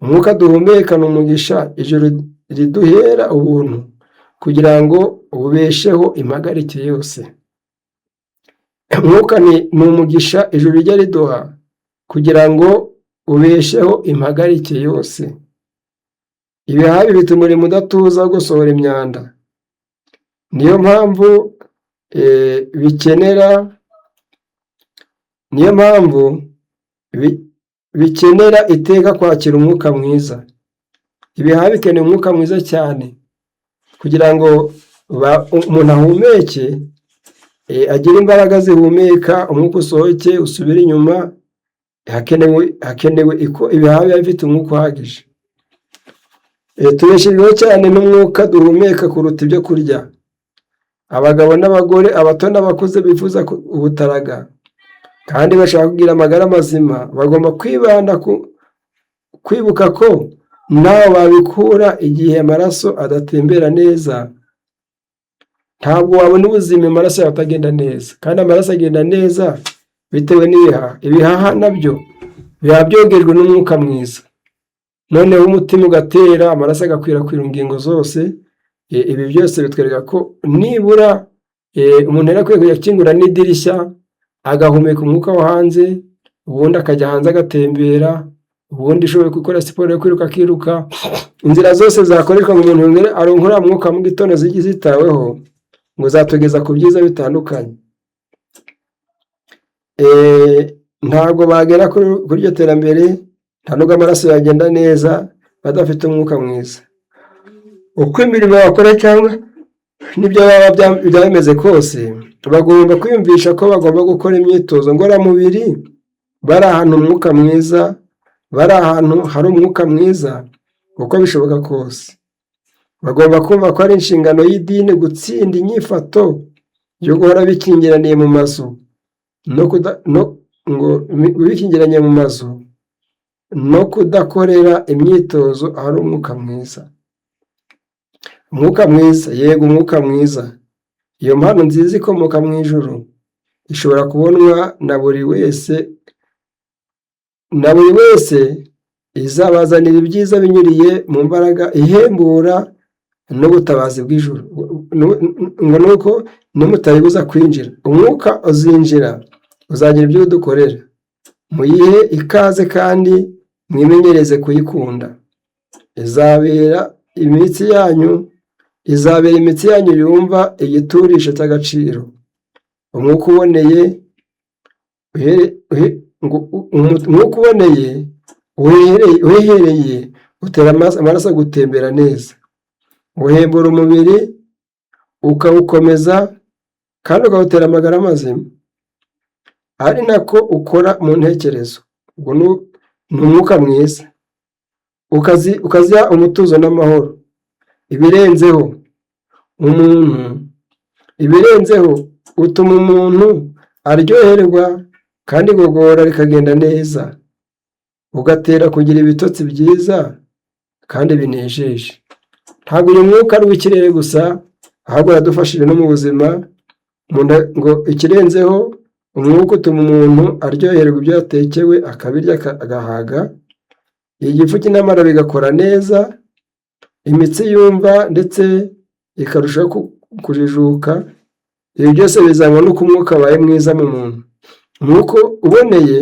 "Umwuka duhumeka ni umugisha ijuru riduhera ubuntu kugira ngo ubesheho impagarike yose." Umwuka ni umugisha ijuru rijya riduha kugira ngo ubesheho impagarike yose. Ibihaha bituma umurimo udatuza wo gusohora imyanda. Niyo mpamvu bikenera, niyo mpamvu bikenera iteka kwakira umwuka mwiza. Ibihaha bikeneye umwuka mwiza cyane kugira ngo umuntu ahumeke, agire imbaraga zihumeka, umwuka usohoke usubire inyuma. Hakenewe ko ibihaha biba bifite umwuka uhagije. Tubeshejweho cyane n'umwuka duhumeka kuruta ibyo kurya. Abagabo n'abagore, abato n'abakuze bifuza ubutaraga kandi bashaka kugira amagara mazima, bagomba kwibanda ku kwibuka ko ntaho babikura igihe amaraso adatembera neza. Ntabwo wabona ubuzima amaraso yawe atagenda neza, kandi amaraso agenda neza bitewe n'ibihaha. Ibihaha nabyo biba byogejwe n'umwuka mwiza, noneho umutima ugatera, amaraso agakwirakwira ingingo zose. Ibi byose bitwereka ko nibura umuntu yari akwiye kujya akingura n'idirishya agahumeka umwuka wo hanze, ubundi akajya hanze agatembera, ubundi ushoboye gukora siporo yo kwiruka akiruka. Inzira zose zakoreshwa ngo umuntu yongere aronke uriya mwuka mu gitondo zijye zitaweho, ngo zatugeza ku byiza bitandukanye. Ntabwo bagera kuri iryo terambere, nta nubwo amaraso yagenda neza badafite umwuka mwiza. Uko imirimo bakora cyangwa n'ibyo baba byaba bimeze kose, bagomba kwiyumvisha ko bagomba gukora imyitozo ngororamubiri bari ahantu umwuka mwiza, bari ahantu hari umwuka mwiza uko bishoboka kose. Bagomba kumva ko ari inshingano y'idini gutsinda inyifato yo guhora bikingiraniye mu mazu no ngo bikingiranye mu mazu no kudakorera imyitozo ahari umwuka mwiza. Umwuka mwiza, yego, umwuka mwiza. Iyo mpano nziza ikomoka mu ijuru ishobora kubonwa na buri wese, na buri wese izabazanira ibyiza binyuriye mu mbaraga ihembura n'ubutabazi bw'ijuru. Ngo ni uko nimutayibuza kwinjira, umwuka uzinjira, uzagira ibyo udukorera. Muyihe ikaze kandi mwimenyereze kuyikunda. Izabera imitsi yanyu, izabera imitsi yanyu yumva igiturisho cy'agaciro. Umwuka uboneye, umwuka uboneye uhehereye utera amaraso gutembera neza, uhembura umubiri ukawukomeza kandi ukawutera amagara mazima, ari nako ukora mu ntekerezo. Ubwo ni umwuka mwiza ukaziha umutuzo n'amahoro. Ibirenzeho umuntu, ibirenzeho utuma umuntu aryoherwa kandi igogora rikagenda neza, ugatera kugira ibitotsi byiza kandi binejeje. Ntabwo uyu mwuka ari uw'ikirere gusa, ahubwo uradufashije no mu buzima. Ngo ikirenzeho Umwuka utuma umuntu aryoherwa ibyo yatekewe, akabirya agahaga, igifu n'amara bigakora neza, imitsi yumva ndetse ikarushaho kujijuka. Ibi byose bizanwa n'uko umwuka wabaye mwiza mu muntu. Umwuka uboneye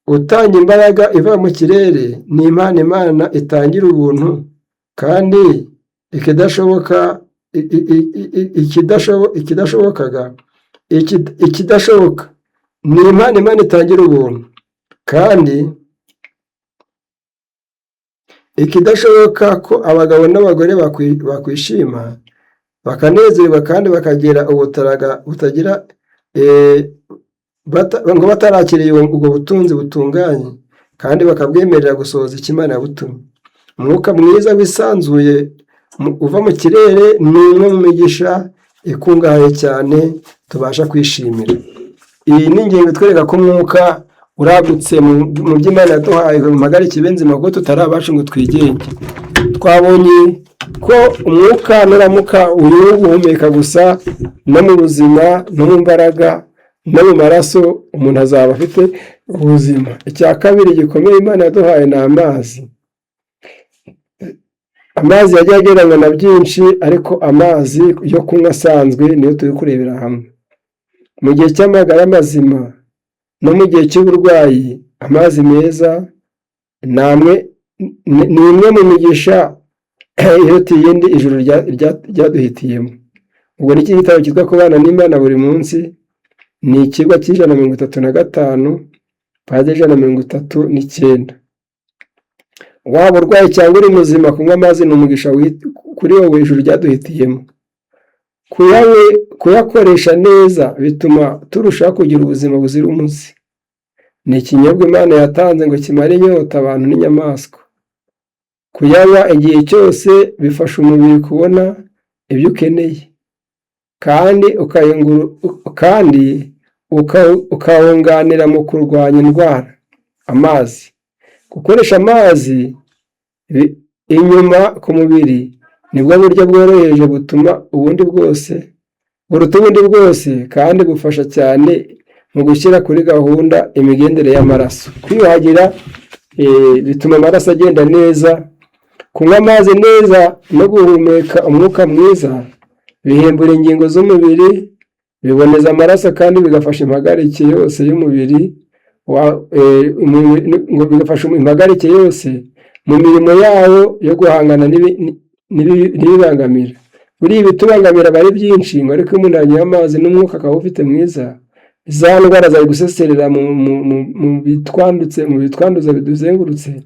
utanga imbaraga iva mu kirere ni impano Imana itangira ubuntu, kandi ikidashoboka ikidashobokaga ikidashoboka ni impano Imana itangira ubuntu, kandi ikidashoboka ko abagabo n'abagore bakwishima, bakanezerwa kandi bakagira ubutaraga butagira ngo batarakiriye ubwo butunzi butunganye, kandi bakabwemerera gusohoza icyo Imana yabutumye. Umwuka mwiza wisanzuye uva mu kirere ni umwe mu migisha ikungahaye cyane tubasha kwishimira. Iyi ni ingingo itwereka ko umwuka uragutse mu byo Imana yaduhaye mu mpagarike ibe nzima, kuko tutari abacu ngo twigenge. Twabonye ko umwuka nuramuka uri guhumeka gusa, no mu buzima, no mu mbaraga, no mu maraso, umuntu azaba afite ubuzima. Icya kabiri gikomeye Imana yaduhaye ni amazi. Amazi yagiye agereranywa na byinshi, ariko amazi yo kunywa asanzwe niyo turi kurebera hamwe. Mu gihe cy'amagara mazima no mu gihe cy'uburwayi, amazi meza ni imwe mu migisha iruta iyindi ijuru ryaduhitiyemo. Ubwo ni iki gitabo cyitwa Kubana n'Imana buri munsi, ni ikigwa cy'135, paje 139. Waba urwaye cyangwa uri muzima, kunywa amazi ni umugisha kuri wowe ijuru ryaduhitiyemo. Kuyakoresha neza bituma turushaho kugira ubuzima buzira umuze. Ni ikinyobwa Imana yatanze ngo kimare inyota abantu n'inyamaswa. Kuyanywa igihe cyose bifasha umubiri kubona ibyo ukeneye, kandi ukawunganira mu kurwanya indwara. Amazi, gukoresha amazi inyuma ku mubiri nibwo buryo bworoheje butuma ubundi bwose, buruta ubundi bwose, kandi bufasha cyane mu gushyira kuri gahunda imigendere y'amaraso. Kwiyuhagira bituma amaraso agenda neza. Kunywa amazi neza no guhumeka umwuka mwiza bihembura ingingo z'umubiri, biboneza amaraso, kandi bigafasha impagarike yose y'umubiri, ngo bigafasha impagarike yose mu mirimo yawo yo guhangana n'ibibangamira. Buriya ibitubangamira aba ari byinshi, ngo ariko iyo umuntu yanyoye amazi n'umwuka akaba awufite mwiza, za ndwara zari guseserera mu bitwanduza biduzengurutse,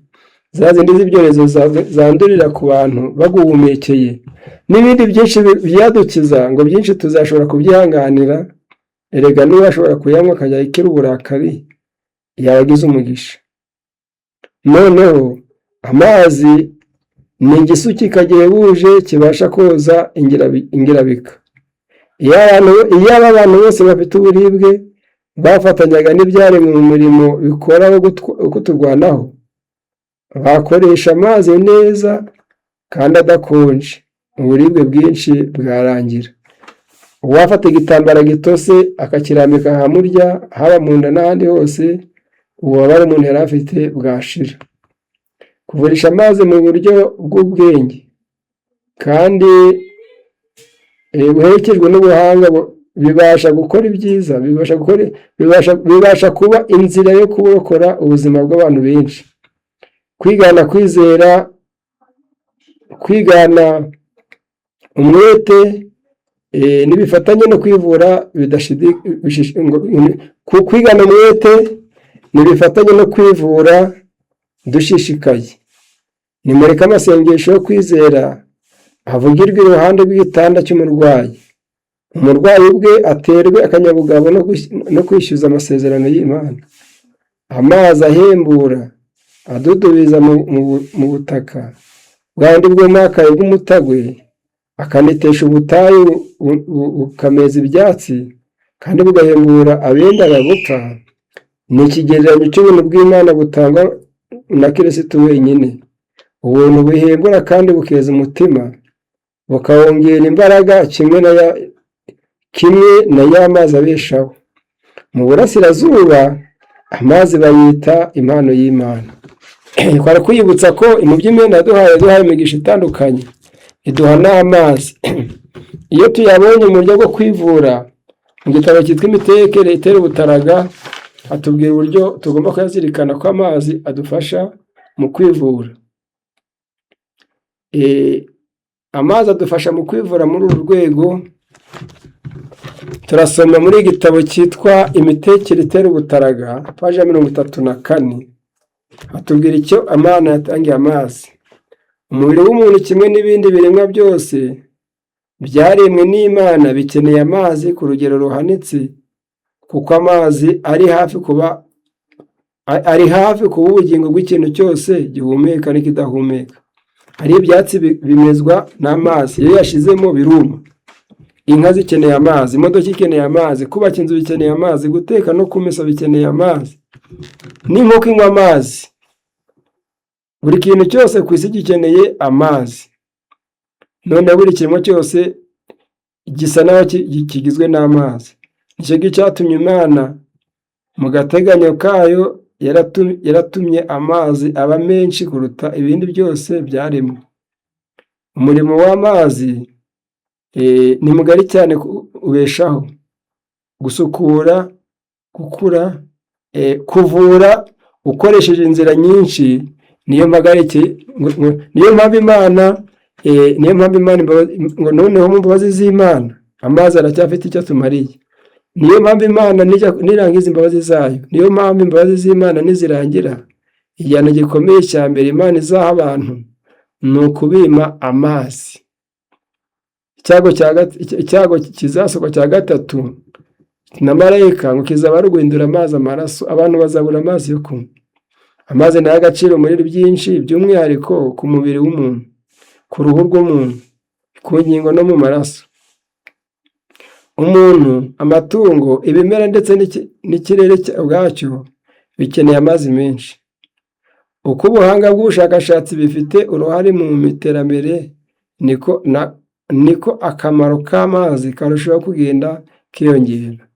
za zindi z'ibyorezo zandurira ku bantu baguhumekeye, n'ibindi byinshi byadukiza, ngo byinshi tuzashobora kubyihanganira. Erega niba ashobora kuyanywa akajya akira uburakari, yaba agize umugisha. Noneho amazi ni igisukika gihebuje kibasha koza ingirabika. Iyo aba abantu bose bafite uburibwe bafatanyaga n'ibyaremwe mu murimo bikora wo kuturwanaho, bakoresha amazi neza kandi adakonje, uburibwe bwinshi bwarangira. Uwafata igitambaro gitose akakirambika ahamurya, haba mu nda n'ahandi hose, ububabare umuntu yari afite bwashira. Kuvurisha amazi mu buryo bw'ubwenge kandi buherekejwe n'ubuhanga bibasha gukora ibyiza, bibasha kuba inzira yo kurokora ubuzima bw'abantu benshi. Kwigana kwizera, kwigana umwete n'ibifatanye no kwivura, kwigana umwete ntibifatanye no kwivura dushishikaye. Nimureke amasengesho yo kwizera avugirwe iruhande rw'igitanda cy'umurwayi, umurwayi ubwe aterwe akanyabugabo no kwishyuza amasezerano y'Imana. Amazi ahembura adudubiza mu butaka bwa bundi bwumakaye bw'umutagwe, akanetesha ubutayu bukameza ibyatsi, kandi bugahembura abendaga gupfa, ni ikigereranyo cy'ubuntu bw'Imana butangwa na Kirisitu wenyine. Ubuntu buhembura kandi bukeza umutima, bukawongera imbaraga, kimwe na ya mazi abeshaho. Mu burasirazuba amazi bayita impano y'Imana. Twari kwibutsa ko mu by'imana yaduhaye imigisha itandukanye, iduha n'amazi. Iyo tuyabonye mu buryo bwo kwivura, mu gitabo cyitwa Imitekere itera ubutaraga, hatubwira uburyo tugomba kuyazirikana ko amazi adufasha mu kwivura. Amazi adufasha mu kwivura muri uru rwego. Turasoma muri igitabo cyitwa Imitekere itera ubutaraga, paji ya 34, hatubwira icyo Imana yatangiye amazi. Umubiri w'umuntu kimwe n'ibindi biremwa byose byaremwe n'Imana bikeneye amazi ku rugero ruhanitse, kuko amazi ari hafi kuba ubugingo bw'ikintu cyose gihumeka n'ikidahumeka. Hari ibyatsi bimezwa n'amazi, iyo yashizemo biruma. Inka zikeneye amazi, imodoka ikeneye amazi, kubaka inzu bikeneye amazi, guteka no kumesa bikeneye amazi, n'inkoko inywa amazi. Buri kintu cyose ku isi gikeneye amazi. None buri kiremwa cyose gisa naho kigizwe n'amazi. Nicyo cyatumye Imana mu gateganyo kayo yaratumye amazi aba menshi kuruta ibindi byose byaremwe. Umurimo w'amazi ni mugari cyane: ubeshaho, gusukura, gukura, kuvura ukoresheje inzira nyinshi. Niyo mpagarike, niyo mpamvu Imana ngo noneho mu mbabazi z'Imana amazi aracyafite icyo atumariye. Niyo mpamvu Imana nirangiza imbabazi zayo, niyo mpamvu imbabazi z'Imana nizirangira, igihano gikomeye cya mbere Imana izaha abantu ni ukubima amazi. Icyago kizasohoka cya gatatu na marayika ngo kizaba ari uguhindura amazi amaraso, abantu bazabura amazi yo kunywa. Amazi ni ay'agaciro muri byinshi, by'umwihariko ku mubiri w'umuntu, ku ruhu rw'umuntu, ku ngingo no mu maraso. Umuntu, amatungo, ibimera ndetse n'ikirere ubwacyo bikeneye amazi menshi. Uko ubuhanga bw'ubushakashatsi bifite uruhare mu iterambere, niko akamaro k'amazi karushaho kugenda kiyongera.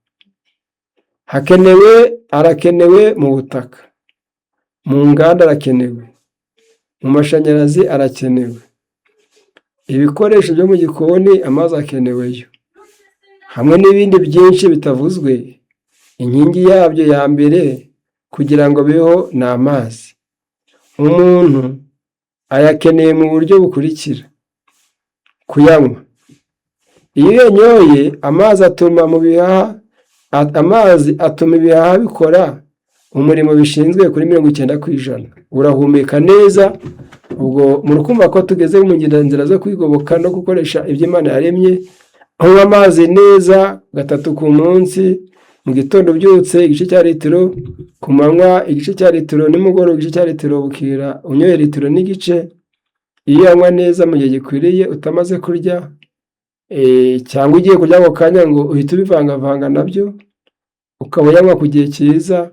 Hakenewe, arakenewe mu butaka, mu nganda arakenewe, mu mashanyarazi arakenewe, ibikoresho byo mu gikoni amazi akeneweyo, hamwe n'ibindi byinshi bitavuzwe. Inkingi yabyo ya mbere kugira ngo bibeho ni amazi. Umuntu ayakeneye mu buryo bukurikira: kuyanywa. Iyo uyanyoye, amazi atuma mu bihaha, amazi atuma ibihaha bikora umurimo bishinzwe kuri 90%. Urahumeka neza. Ubwo murakumva ko tugeze mu nzira zo kwigoboka no gukoresha ibyo Imana yaremye. Unywa amazi neza gatatu ku munsi: mu gitondo ubyutse igice cya litiro, ku manywa igice cya litiro, nimugoroba igice cya litiro, bukira unyoye litiro n'igice. Iyo uyanywa neza mu gihe gikwiriye, utamaze kurya cyangwa ugiye kurya ako kanya ngo uhite ubivangavanga nabyo, ukaba uyanywa ku gihe cyiza,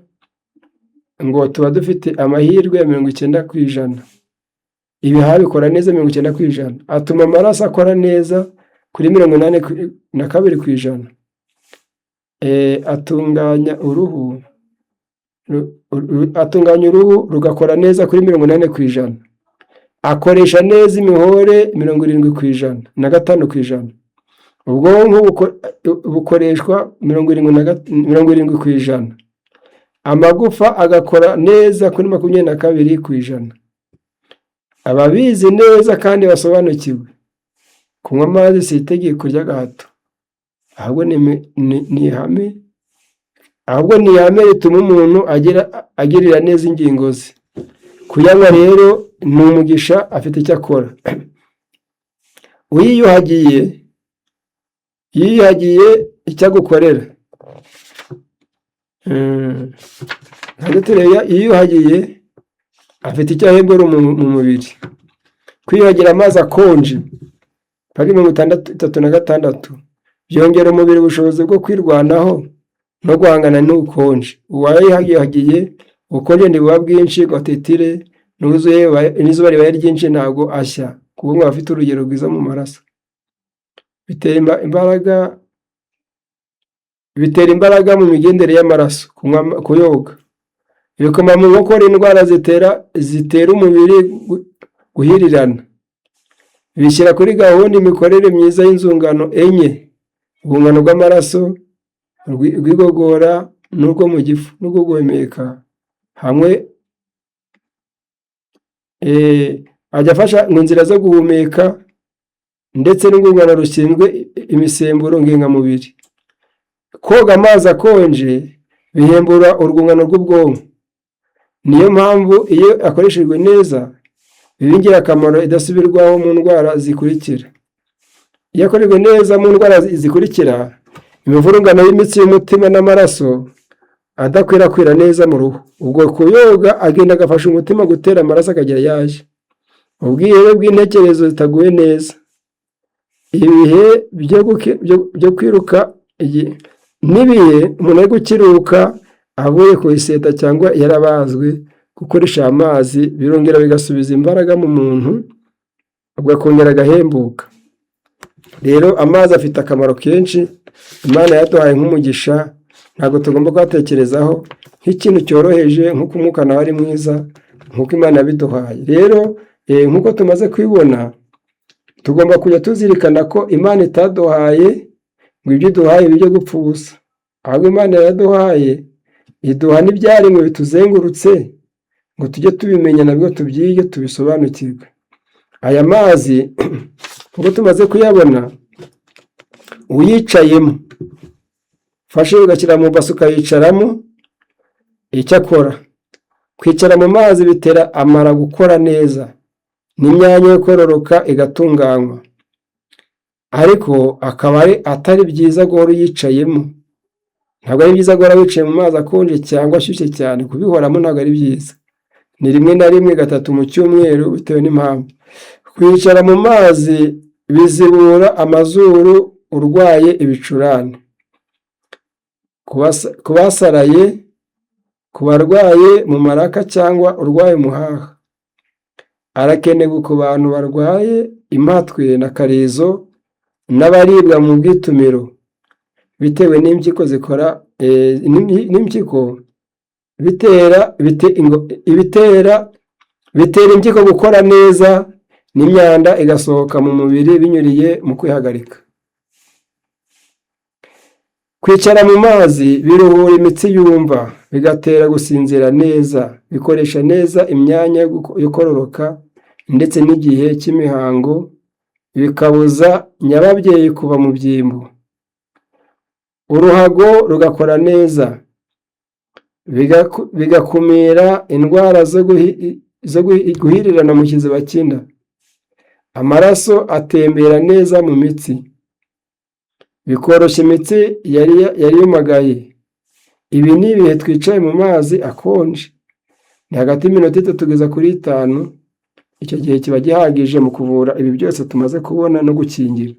ngo tuba dufite amahirwe ya 90%. Ibihaha bikora neza 90%. Atuma amaraso akora neza kuri 82%. Atunganya uruhu rugakora neza kuri 80%. Akoresha neza imihore 75%. Ubwonko bukoreshwa 70%. Amagufa agakora neza kuri 22%. Ababizi neza kandi basobanukiwe, kunywa amazi si itegeko ry'agahato, ahubwo ni ihame, ahubwo ni ihame rituma umuntu agirira neza ingingo ze. Kuyanywa rero ni umugisha, afite icyo akora. Uyiyuhagiye, yiyuhagiye icyo agukorera. Yiyuhagiye afite icyo ahembera mu mubiri. Kwiyuhagira amazi akonje, pari 66, byongera umubiri ubushobozi bwo kwirwanaho no guhangana n'ubukonje. Uwayiyuhagiye, ubukonje ntibuba bwinshi ngo atitire, n'izuba ribaye ryinshi ntabwo ashya, kuko ngo aba afite urugero rwiza mu maraso. Bitera imbaraga. Bitera imbaraga mu migendere y'amaraso kuyoga. Bikoma mu nkokora indwara zitera umubiri guhirirana. Bishyira kuri gahunda imikorere myiza y'inzungano enye: urwungano rw'amaraso, rw'igogora n'urwo mu gifu n'urwo guhumeka hamwe. Ajya afasha mu nzira zo guhumeka ndetse n'urwungano rushinzwe imisemburo ngengamubiri. Koga amazi akonje bihembura urwungano rw'ubwonko. Niyo mpamvu iyo akoreshejwe neza biba ingirakamaro idasubirwaho mu ndwara zikurikira. Iyo akoreshejwe neza mu ndwara zikurikira: imivurungano y'imitsi y'umutima n'amaraso adakwirakwira neza mu ruhu. Ubwo kuyoga agenda agafasha umutima gutera amaraso akagera yaje. Ubwihebe bw'intekerezo zitaguye neza. Ibihe byo kwiruka n'ibihe umuntu ari gukiruka avuye ku iseta cyangwa yarabazwe, gukoresha amazi birongera bigasubiza imbaraga mu muntu, ubwo akongera agahembuka. Rero amazi afite akamaro kenshi Imana yaduhaye nk'umugisha, ntabwo tugomba kuyatekerezaho nk'ikintu cyoroheje nk'uko umwuka nawe ari mwiza nk'uko Imana yabiduhaye. Rero nk'uko tumaze kubibona, tugomba kujya tuzirikana ko Imana itaduhaye ngo ibyo iduhaye bijye gupfa ubusa, ahubwo Imana yaduhaye iduha n'ibyaremwe bituzengurutse ngo tujye tubimenya nabwo tubyige tubisobanukirwe. Aya mazi ubwo tumaze kuyabona, uyicayemo ufashe ugashyira mu basi ukayicaramo, icyo akora kwicara mu mazi bitera amara gukora neza n'imyanya yo kororoka igatunganywa, ariko akaba atari byiza guhora uyicayemo. Ntabwo ari byiza guhora wicaye mu mazi akonje cyangwa ashyushye cyane, kubihoramo ntabwo ari byiza. Ni rimwe na rimwe, gatatu mu cyumweru bitewe n'impamvu. Kwicara mu mazi bizibura amazuru urwaye ibicurane. Ku basaraye, ku barwaye mu maraka cyangwa urwaye umuhaha. Arakenerwa ku bantu barwaye impatwe na karizo n'abaribwa mu bwitumiro bitewe n'impyiko zikora n'impyiko bitera ibitera bitera impyiko gukora neza n'imyanda igasohoka mu mubiri binyuriye mu kwihagarika. Kwicara mu mazi biruhura imitsi yumva, bigatera gusinzira neza, bikoresha neza imyanya yo kororoka ndetse n'igihe cy'imihango, bikabuza nyababyeyi kuva mu byimbo. Uruhago rugakora neza, bigakumira indwara zo guhirirana mu kiziba cy'inda. Amaraso atembera neza mu mitsi, bikoroshya imitsi yari yumagaye. Ibi ni ibihe twicaye mu mazi akonje, ni hagati y'iminota 3 kugeza kuri 5, icyo gihe kiba gihagije mu kuvura ibi byose tumaze kubona no gukingira.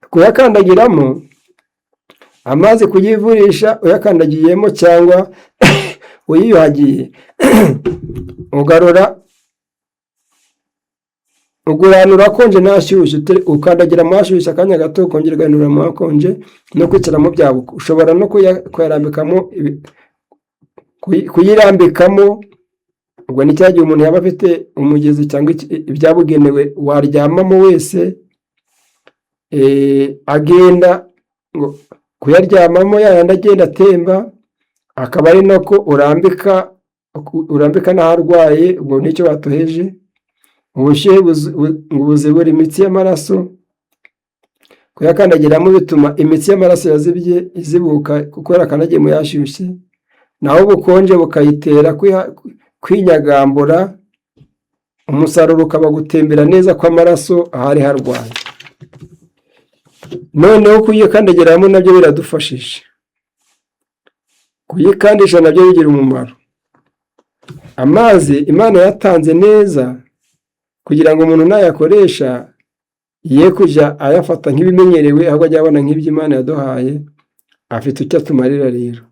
Kuyakandagiramo amazi, kuyivurisha uyakandagiyemo cyangwa uyiyuhagiye, ugarura uguranura akonje n'ashyushye, ukandagira mu ashyushye akanya gato, ukongera ugahinura mu akonje, no kwicaramo byabuka. Ushobora no kuyarambikamo, kuyirambikamo, ubwo ni cya gihe umuntu yaba afite umugezi cyangwa ibyabugenewe waryamamo wese, agenda ngo kuyaryamamo yayandi agenda atemba, akaba ari nako urambika n'aharwaye, ubwo nicyo batoheje. Ubushyuhe ngo buzibura imitsi y'amaraso. Kuyakandagiramo bituma imitsi y'amaraso yazibye izibuka kuko yarakandagiye mu yashyushye, naho ubukonje bukayitera kwinyagambura, umusaruro ukaba gutembera neza kw'amaraso ahari harwaye. Noneho kuyikandagiramo nabyo biradufashije, kuyikandisha nabyo bigira umumaro. Amazi Imana yatanze neza kugira ngo umuntu nayakoresha ye kujya ayafata nk'ibimenyerewe, ahubwo ajye abona nk'ibyo Imana yaduhaye afite icyo atumarira. Rero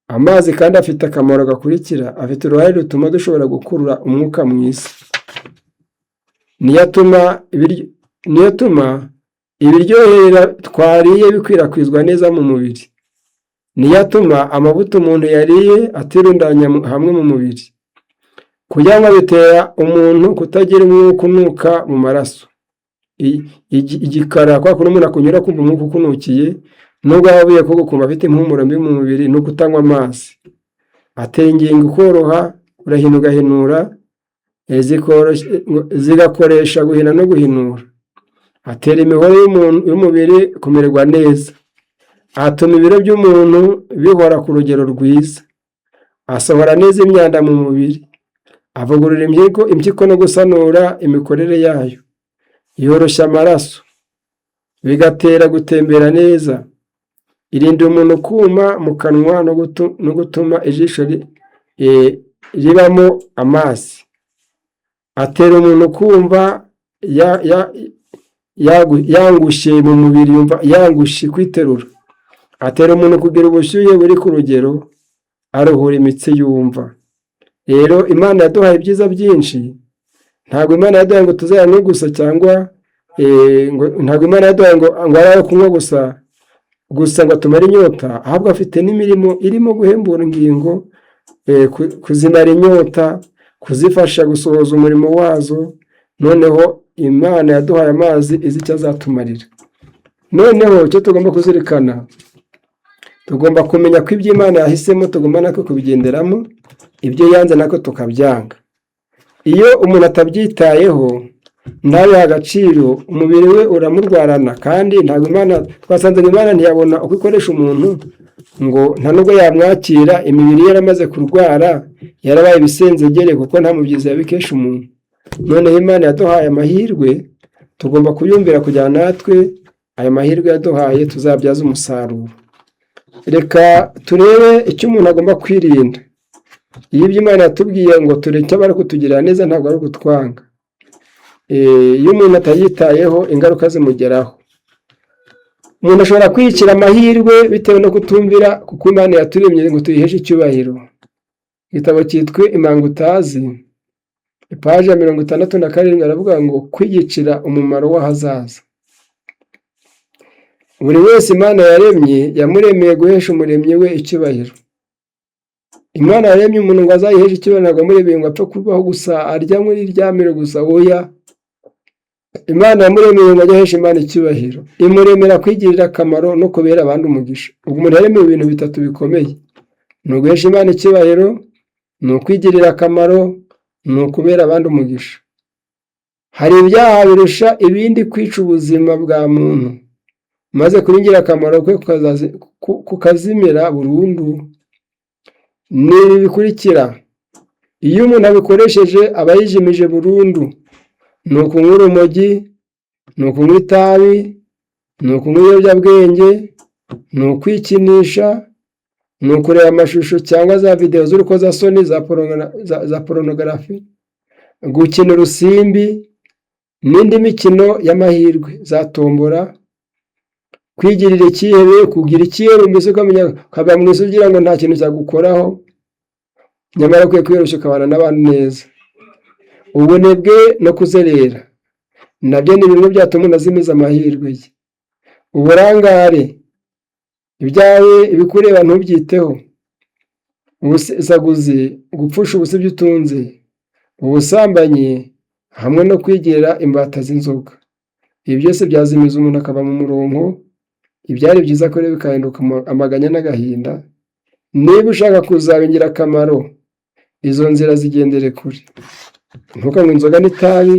amazi kandi afite akamaro gakurikira: afite uruhare rutuma dushobora gukurura umwuka mwiza, niyo atuma Ibiryohera twariye bikwirakwizwa neza mu mubiri. Niyo atuma amavuta umuntu yariye atirundanya hamwe mu mubiri. Kuyanywa bitera umuntu kutagira umwuka unuka mu maraso. Igikara kwa kundi umuntu akunyura akumva umwuka ukunukiye, nubwo yaba avuye koga ukumva afite impumuro mbi mu mubiri, ni ukutanywa amazi. Atera ingingo koroha, urahina ugahinura, zigakoresha guhina no guhinura. Atera imihore y'umubiri kumererwa neza. Atuma ibiro by'umuntu bihora ku rugero rwiza. Asohora neza imyanda mu mubiri. Avugurura impyiko no gusanura imikorere yayo. Yoroshya amaraso, bigatera gutembera neza. Irinda umuntu kuma mu kanwa no gutuma ijisho ribamo amazi. Atera umuntu kumva yangushye mu mubiri, yumva yangushye kwiterura. Atera umuntu kugira ubushyuhe buri ku rugero, aruhura imitsi yumva. Rero Imana yaduhaye ibyiza byinshi, ntabwo Imana yaduhaye ngo tuzayanywe gusa cyangwa ntabwo Imana yaduhaye ngo ari ayo kunywa gusa gusa ngo atumare inyota, ahubwo afite n'imirimo irimo guhembura ingingo, kuzimara inyota, kuzifasha gusohoza umurimo wazo. Noneho Imana yaduhaye amazi izi icyo azatumarira. Noneho icyo tugomba kuzirikana, tugomba kumenya ko ibyo Imana yahisemo tugomba natwe kubigenderamo, ibyo yanze natwe tukabyanga. Iyo umuntu atabyitayeho, ntabihe agaciro, umubiri we uramurwarana. Kandi ntabwo Imana, twasanze ngo Imana ntiyabona uko ikoresha umuntu, ngo nta nubwo yamwakira imibiri ye yaramaze kurwara, yarabaye ibisenzegere, kuko nta mubyizi yabikesha umuntu. Noneho Imana yaduhaye amahirwe, tugomba kuyumvira kugira natwe ayo mahirwe yaduhaye tuzabyaze umusaruro. Reka turebe icyo umuntu agomba kwirinda. Iyo ibyo Imana yatubwiye ngo tureke abari kutugirira neza, ntabwo ari ukutwanga. Iyo umuntu atayitayeho, ingaruka zimugeraho. Umuntu ashobora kwiyicira amahirwe bitewe no kutumvira, kuko Imana yaturemye ngo tuyiheshe icyubahiro. Igitabo cyitwa Imanga Utazi, ipaji ya 67, aravuga ngo kwiyicira umumaro w'ahazaza. Buri wese Imana yaremye, yamuremeye guhesha umuremyi we icyubahiro. Imana yaremye umuntu ngo azayiheshe icyubahiro, ntabwo yamuremeye ngo apfe kubaho gusa, arya muri iryamire gusa, oya. Imana yamuremeye ngo ajye ahesha Imana icyubahiro, imuremera kwigirira akamaro no kubera abandi umugisha. Ubwo umuntu yaremewe ibintu bitatu bikomeye: ni uguhesha Imana icyubahiro, ni ukwigirira akamaro, ni ukubera abandi umugisha. Hari ibyaha birusha ibindi kwica ubuzima bwa muntu, maze kuba ingirakamaro kwe kukazimira burundu. Ni ibi bikurikira: iyo umuntu abikoresheje aba yijimije burundu. Ni ukunywa urumogi, ni ukunywa itabi, ni ukunywa ibiyobyabwenge, ni ukwikinisha, ni ukureba amashusho cyangwa za videwo z'urukozasoni za porunogarafi, gukina urusimbi n'indi mikino y'amahirwe za tombora, kwigirira icyihebe, kugira icyihebe mbese ukamenya ukaba mu isi ugira ngo nta kintu cyagukoraho, nyamara ukwiye kwiyoroshya ukabana n'abandi neza. Ubunebwe no kuzerera nabyo ni bimwe byatuma umuntu azimiza amahirwe ye. Uburangare, ibyawe ibikureba ntubyiteho, ubusesaguzi, gupfusha ubusa ibyo utunze, ubusambanyi hamwe no kwigira imbata z'inzoga. Ibi byose byazimiza umuntu akava mu murongo, ibyari byiza kuri we bikahinduka amaganya n'agahinda. Niba ushaka kuzaba ingirakamaro, izo nzira zigendere kure. Ntukanywe inzoga n'itabi,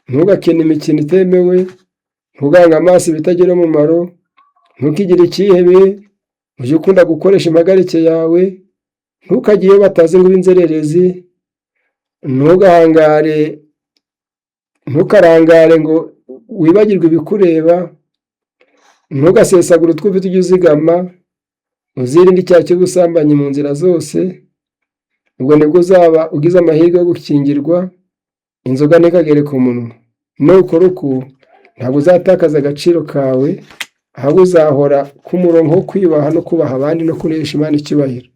ntugakine imikino itemewe, ntugahange amaso ibitagira umumaro, ntukigire icyihebe, ujye ukunda gukoresha impagarike yawe, ntukajye iyo batazi ngo ube inzererezi, ntugahangare, ntukarangare ngo wibagirwe ibikureba, ntugasesagure utwo ufite, ujye uzigama, uzirinde icyaha cy'ubusambanyi mu nzira zose, ubwo nibwo uzaba ugize amahirwe yo gukingirwa, inzoga ntikagere ku munwa. Nukora uku ntabwo uzatakaza agaciro kawe, ahubwo uzahora ku murongo wo kwiyubaha no kubaha abandi no kunesha Imana icyubahiro.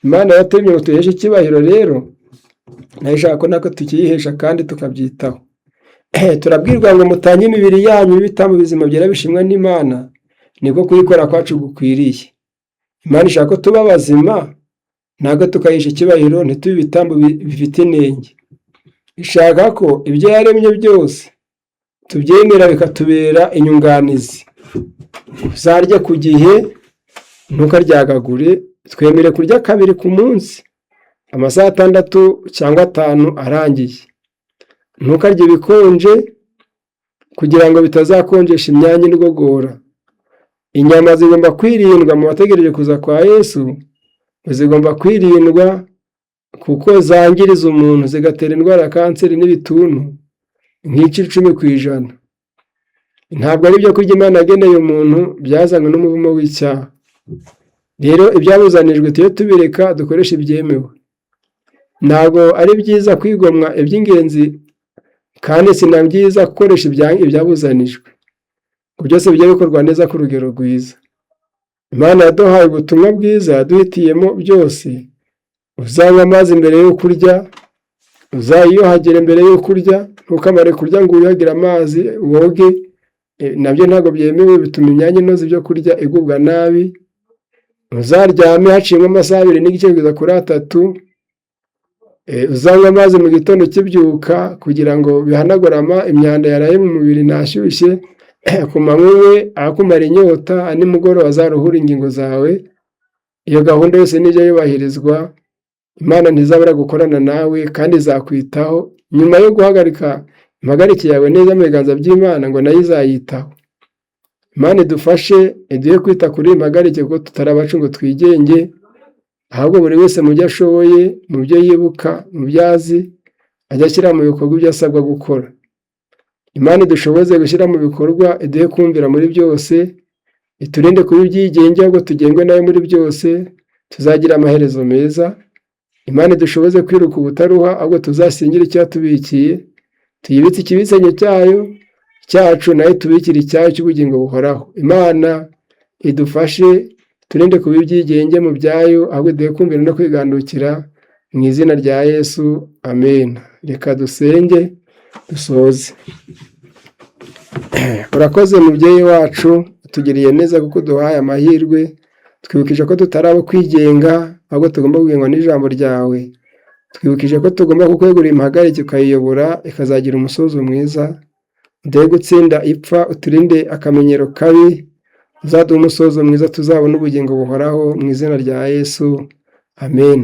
Imana yaturemye ngo tuyiheshe icyubahiro, rero nayo ishaka ko natwe tukiyihesha kandi tukabyitaho. Turabwirwa ngo mutange imibiri yanyu ibitambo bizima byera bishimwa n'Imana, niko kuyikora kwacu gukwiriye. Imana ishaka ko tuba bazima, ntabwo tukayisha icyubahiro, ntitube ibitambo bifite inenge. Ishaka ko ibyo yaremye byose tubyemera bikatubera inyunganizi. Uzarye ku gihe, ntukaryagagure, twemere kurya kabiri ku munsi, amasaha 6 cyangwa 5 arangiye. Ntukarye ibikonje kugira ngo bitazakonjesha imyanya n'igogora. Inyama zigomba kwirindwa mu bategereje kuza kwa Yesu, zigomba kwirindwa kuko zangiriza umuntu, zigatera indwara ya kanseri n'ibituntu nk'10%. Ntabwo ari ibyo kurya Imana yageneye umuntu, byazanywe n'umuvumo w'icyaha. Rero ibyabuzanijwe tujye tubireka, dukoreshe ibyemewe. Ntabwo ari byiza kwigomwa iby'ingenzi, kandi si na byiza gukoresha ibyabuzanijwe, ngo byose bijye bikorwa neza ku rugero rwiza. Imana yaduhaye ubutumwa bwiza, yaduhitiyemo byose. Uzanywa amazi mbere yo kurya, uzayiyuhagire mbere yo kurya, ntukamare kurya ngo wiyuhagire amazi woge, nabyo ntabwo byemewe, bituma imyanya inoza ibyo kurya igubwa nabi. Uzaryame haciyemo amasaha 2.5 kugeza kuri 3. Uzanywe amazi mu gitondo ukibyuka kugira ngo bihanagure imyanda yaraye mu mubiri ntashyushye. Ku manywa unywe akumara inyota, nimugoroba azaruhure ingingo zawe. Iyo gahunda yose nijya yubahirizwa, Imana ntizabura gukorana nawe kandi izakwitaho. Nyuma yo guhagarika impagarike yawe neza mu biganza by'Imana, ngo nayo izayitaho. Imana idufashe, iduhe kwita kuri iyi mpagarike, kuko tutari abacu ngo twigenge, ahubwo buri wese mu byo ashoboye, mu byo yibuka, mu byo azi, ajya ashyira mu bikorwa ibyo asabwa gukora. Imana idushoboze gushyira mu bikorwa, iduhe kumvira muri byose, iturinde kuba ibyigenge, ahubwo tugengwe nayo muri byose, tuzagira amaherezo meza. Imana idushoboze kwiruka ubutaruha, ahubwo tuzasingire icyo yatubikiye, tuyibitse ikibitsanyo cyayo cyacu, nayo tubikire icyayo cy'ubugingo buhoraho. Imana idufashe, turinde kuba ibyigenge mu byayo, ahubwo iduhe kumvira no kwigandukira, mu izina rya Yesu, amen. Reka dusenge dusoze. Urakoze mubyeyi wacu, utugiriye neza kuko uduhaye amahirwe, twibukije ko tutari abo kwigenga, ahubwo tugomba kugengwa n'ijambo ryawe. Twibukije ko tugomba kukwegurira impagarike ukayiyobora ikazagira umusozo mwiza. Uduhe gutsinda ipfa, uturinde akamenyero kabi, uzaduhe umusozo mwiza, tuzabone ubugingo buhoraho, mu izina rya Yesu, amen.